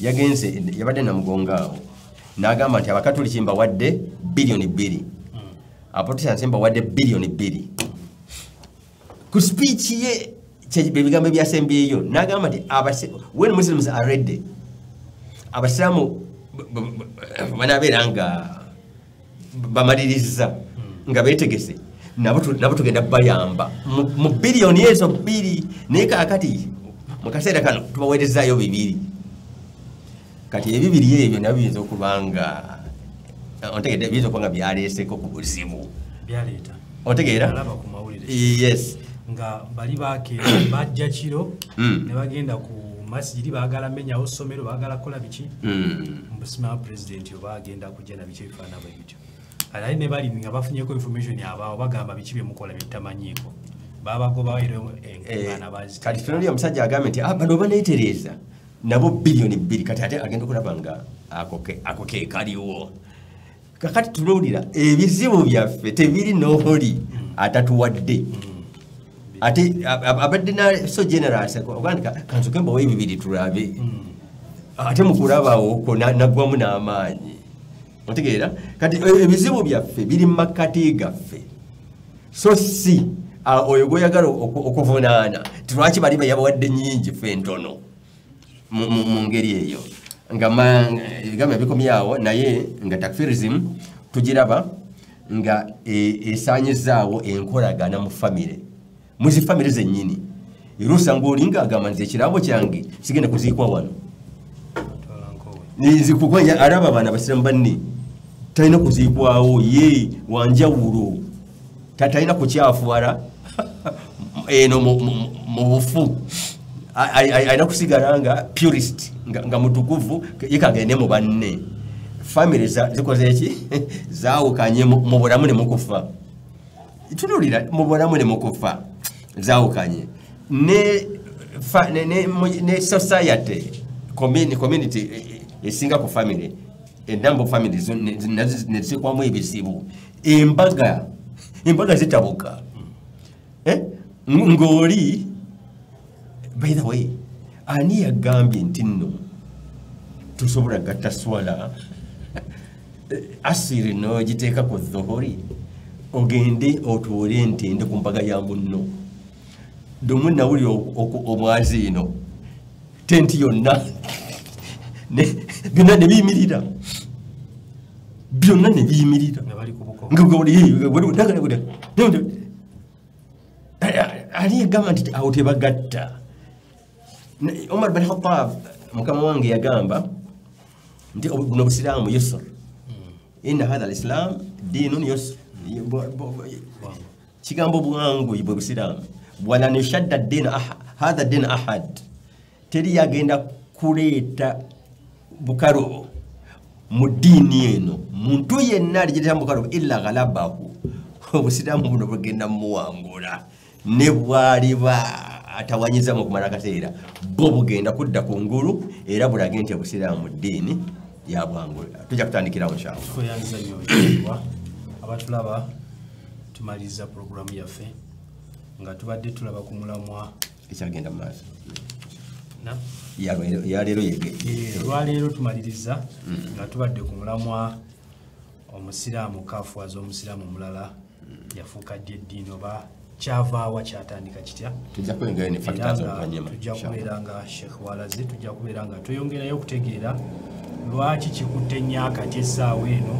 B: yagenze, yabadde Namugongo awo, n'agamba nti Abakatoliki mbawadde biliyoni 2, Abaprotestanti mbawadde biliyoni 2. Ku speech ye ebigambo ebyasembyeyo n'agamba nti when Muslims are ready, Abasiraamu banabeera nga bamaliriza nga beetegese, nabo tugenda bayamba mu biliyoni ezo 2, naye kaakati mu kaseera kano tubaweerezaayo 2. Kati ebibiri ebyo nabyo biyinza okuba nga ontegedde, biyinza okuba nga byaleeseko ku buzibu
A: byaleeta,
B: otegeera? Yes,
A: nga bali bajja kiro ne bagenda ku masjidi, baagala menyawo ssomero, baagala kukola biki, mbusima president oba agenda kujja na biki ebifaanana bwe bityo. Ate ne bali nga bafunyeko information abaawo, bagamba biki bye mukola bye tutamanyiiko, babagobawo era enkuŋŋaana baaziteeka.
B: Kati tunuulira omusajja agambye nti bano baneetereeza nabo biliyoni 2, kati ate agenda okulaba nga ako ke kaliwo. Kakati tunuulira ebizibu byaffe tebiri n'oli atatuwadde, ate abadde na so generous ogandika kansoke mbawe ebibiri tulabe, ate mukulaba okwo naggwamu n'amaanyi, otegeera? Kati ebizibu byaffe biri mu makkati gaffe, so si oyo gw'oyagala okuvunaana ti lwaki bali bayabawadde nnyingi ffe ntono mu ngeri eyo. Nga ebigambo ebikomyawo, naye nga takfirism tugiraba nga esaanyizaawo enkolagana mu famire, mu zi famire zennyini. Era osanga olinga agamba nze ekirabo kyange sigenda kuziikwa wano, nzikukwanya alaba abaana abasiraamu banne talina kuziikwawo, ye wanjawulo, talina kukyafuwala eno mu bufu, alina kusigala nga purist, nga mutukuvu, ye kagende mu banne. Famire zikoze eki? Zaawukanye mu bulamu ne mukufa. Tunuulira mu bulamu ne mukufa zaawukanye ne society, community esinga ku family, a number of families ne zikwamu ebizibu, embaga zitabuka. Ng'oli, by the way, ani yagambye nti nno tusobola gatta swala asiri n'ogiteeka ku dhuhuri, ogende otuule ntende ku mbaga ya munno? Lumu nawulira omwaziino, tenti yonna byonna ne biyimirira, byonna ne biyimirira, ani yagamba nti awo tebagatta? Omar bin Khattab mukama wange yagamba nti buno busiraamu yusr, inna hatha alislam dinun yusr, kigambo bwangu bwe busiraamu, walan yushadda ad-din hatha ad-din ahad, teri yagenda kuleeta bukalubo mu ddiini eno, muntu yenna aligireta mu bukalubo illa ghalabahu, obusiraamu buno bugenda muwangula, ne bwaliba atawanyiza mu kumala akaseera, bwo bugenda kudda ku ngulu era bulage nti obusiraamu ddiini ya bwangula. Tujja kutandikirawo inshallah.
A: Tweyanza nnyo abatulaba, tumaliriza pulogulaamu yaffe nga tubadde tulaba ku mulamwa
B: ekyagenda mu maaso yaleero.
A: Olwaleero tumaliriza nga tubadde ku mulamwa omusiraamu kafuwaza omusiraamu omulala yafuuka ddi eddiini oba kyavaawa kyatandika kitya.
B: Tujja kweyongerayo ne factors oluvannyuma.
A: Tujja kubeera nga Sheikh Walaze, tujja kubeera nga tweyongerayo okutegeera lwaki kikutte ennyo akati essaawa eno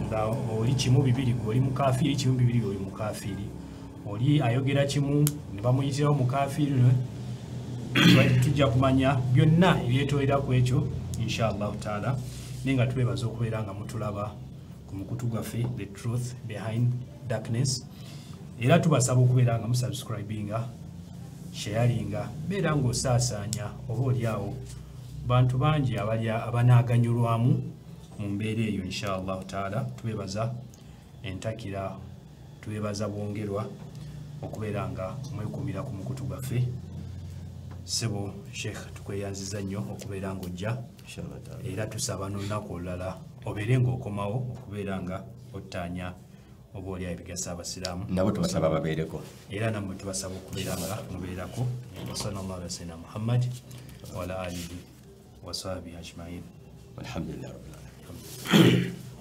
A: nga oli kimu bibiri gwe oli mukafiiri, kimu bibiri oli mukafiiri, oli ayogera kimu ne bamuyitirawo mukafiiri. Tujja kumanya byonna ebyetoolera ku ekyo inshallah taala. Naye nga tubeebaza okubeera nga mutulaba ku mukutu gwaffe The Truth Behind Darkness. Era tubasaba okubeera nga musubscribinga, sharinga, beera ng'osaasaanya oba oliawo bantu bangi abanaaganyulwamu mu mbeera eyo inshallah taala. Tubeebaza entakira, tubeebaza bwongerwa okubeera nga mwekuumira ku mukutu gwaffe. Ssebo Sheikh, tukweyanziza nnyo okubeera ng'ojja, era tusaba n'olunaku olulala obeere ng'okomawo okubeera nga ottaanya oba oli ebigasa abasiraamu.
B: Nabo tubasaba babeereko,
A: era nammwe tubasaba okubeera nga mubeerako. Wa sallallahu ala sayyidina Muhammad wa ala alihi wa sahbihi ajma'in.
B: Alhamdulillah rabbil alamin.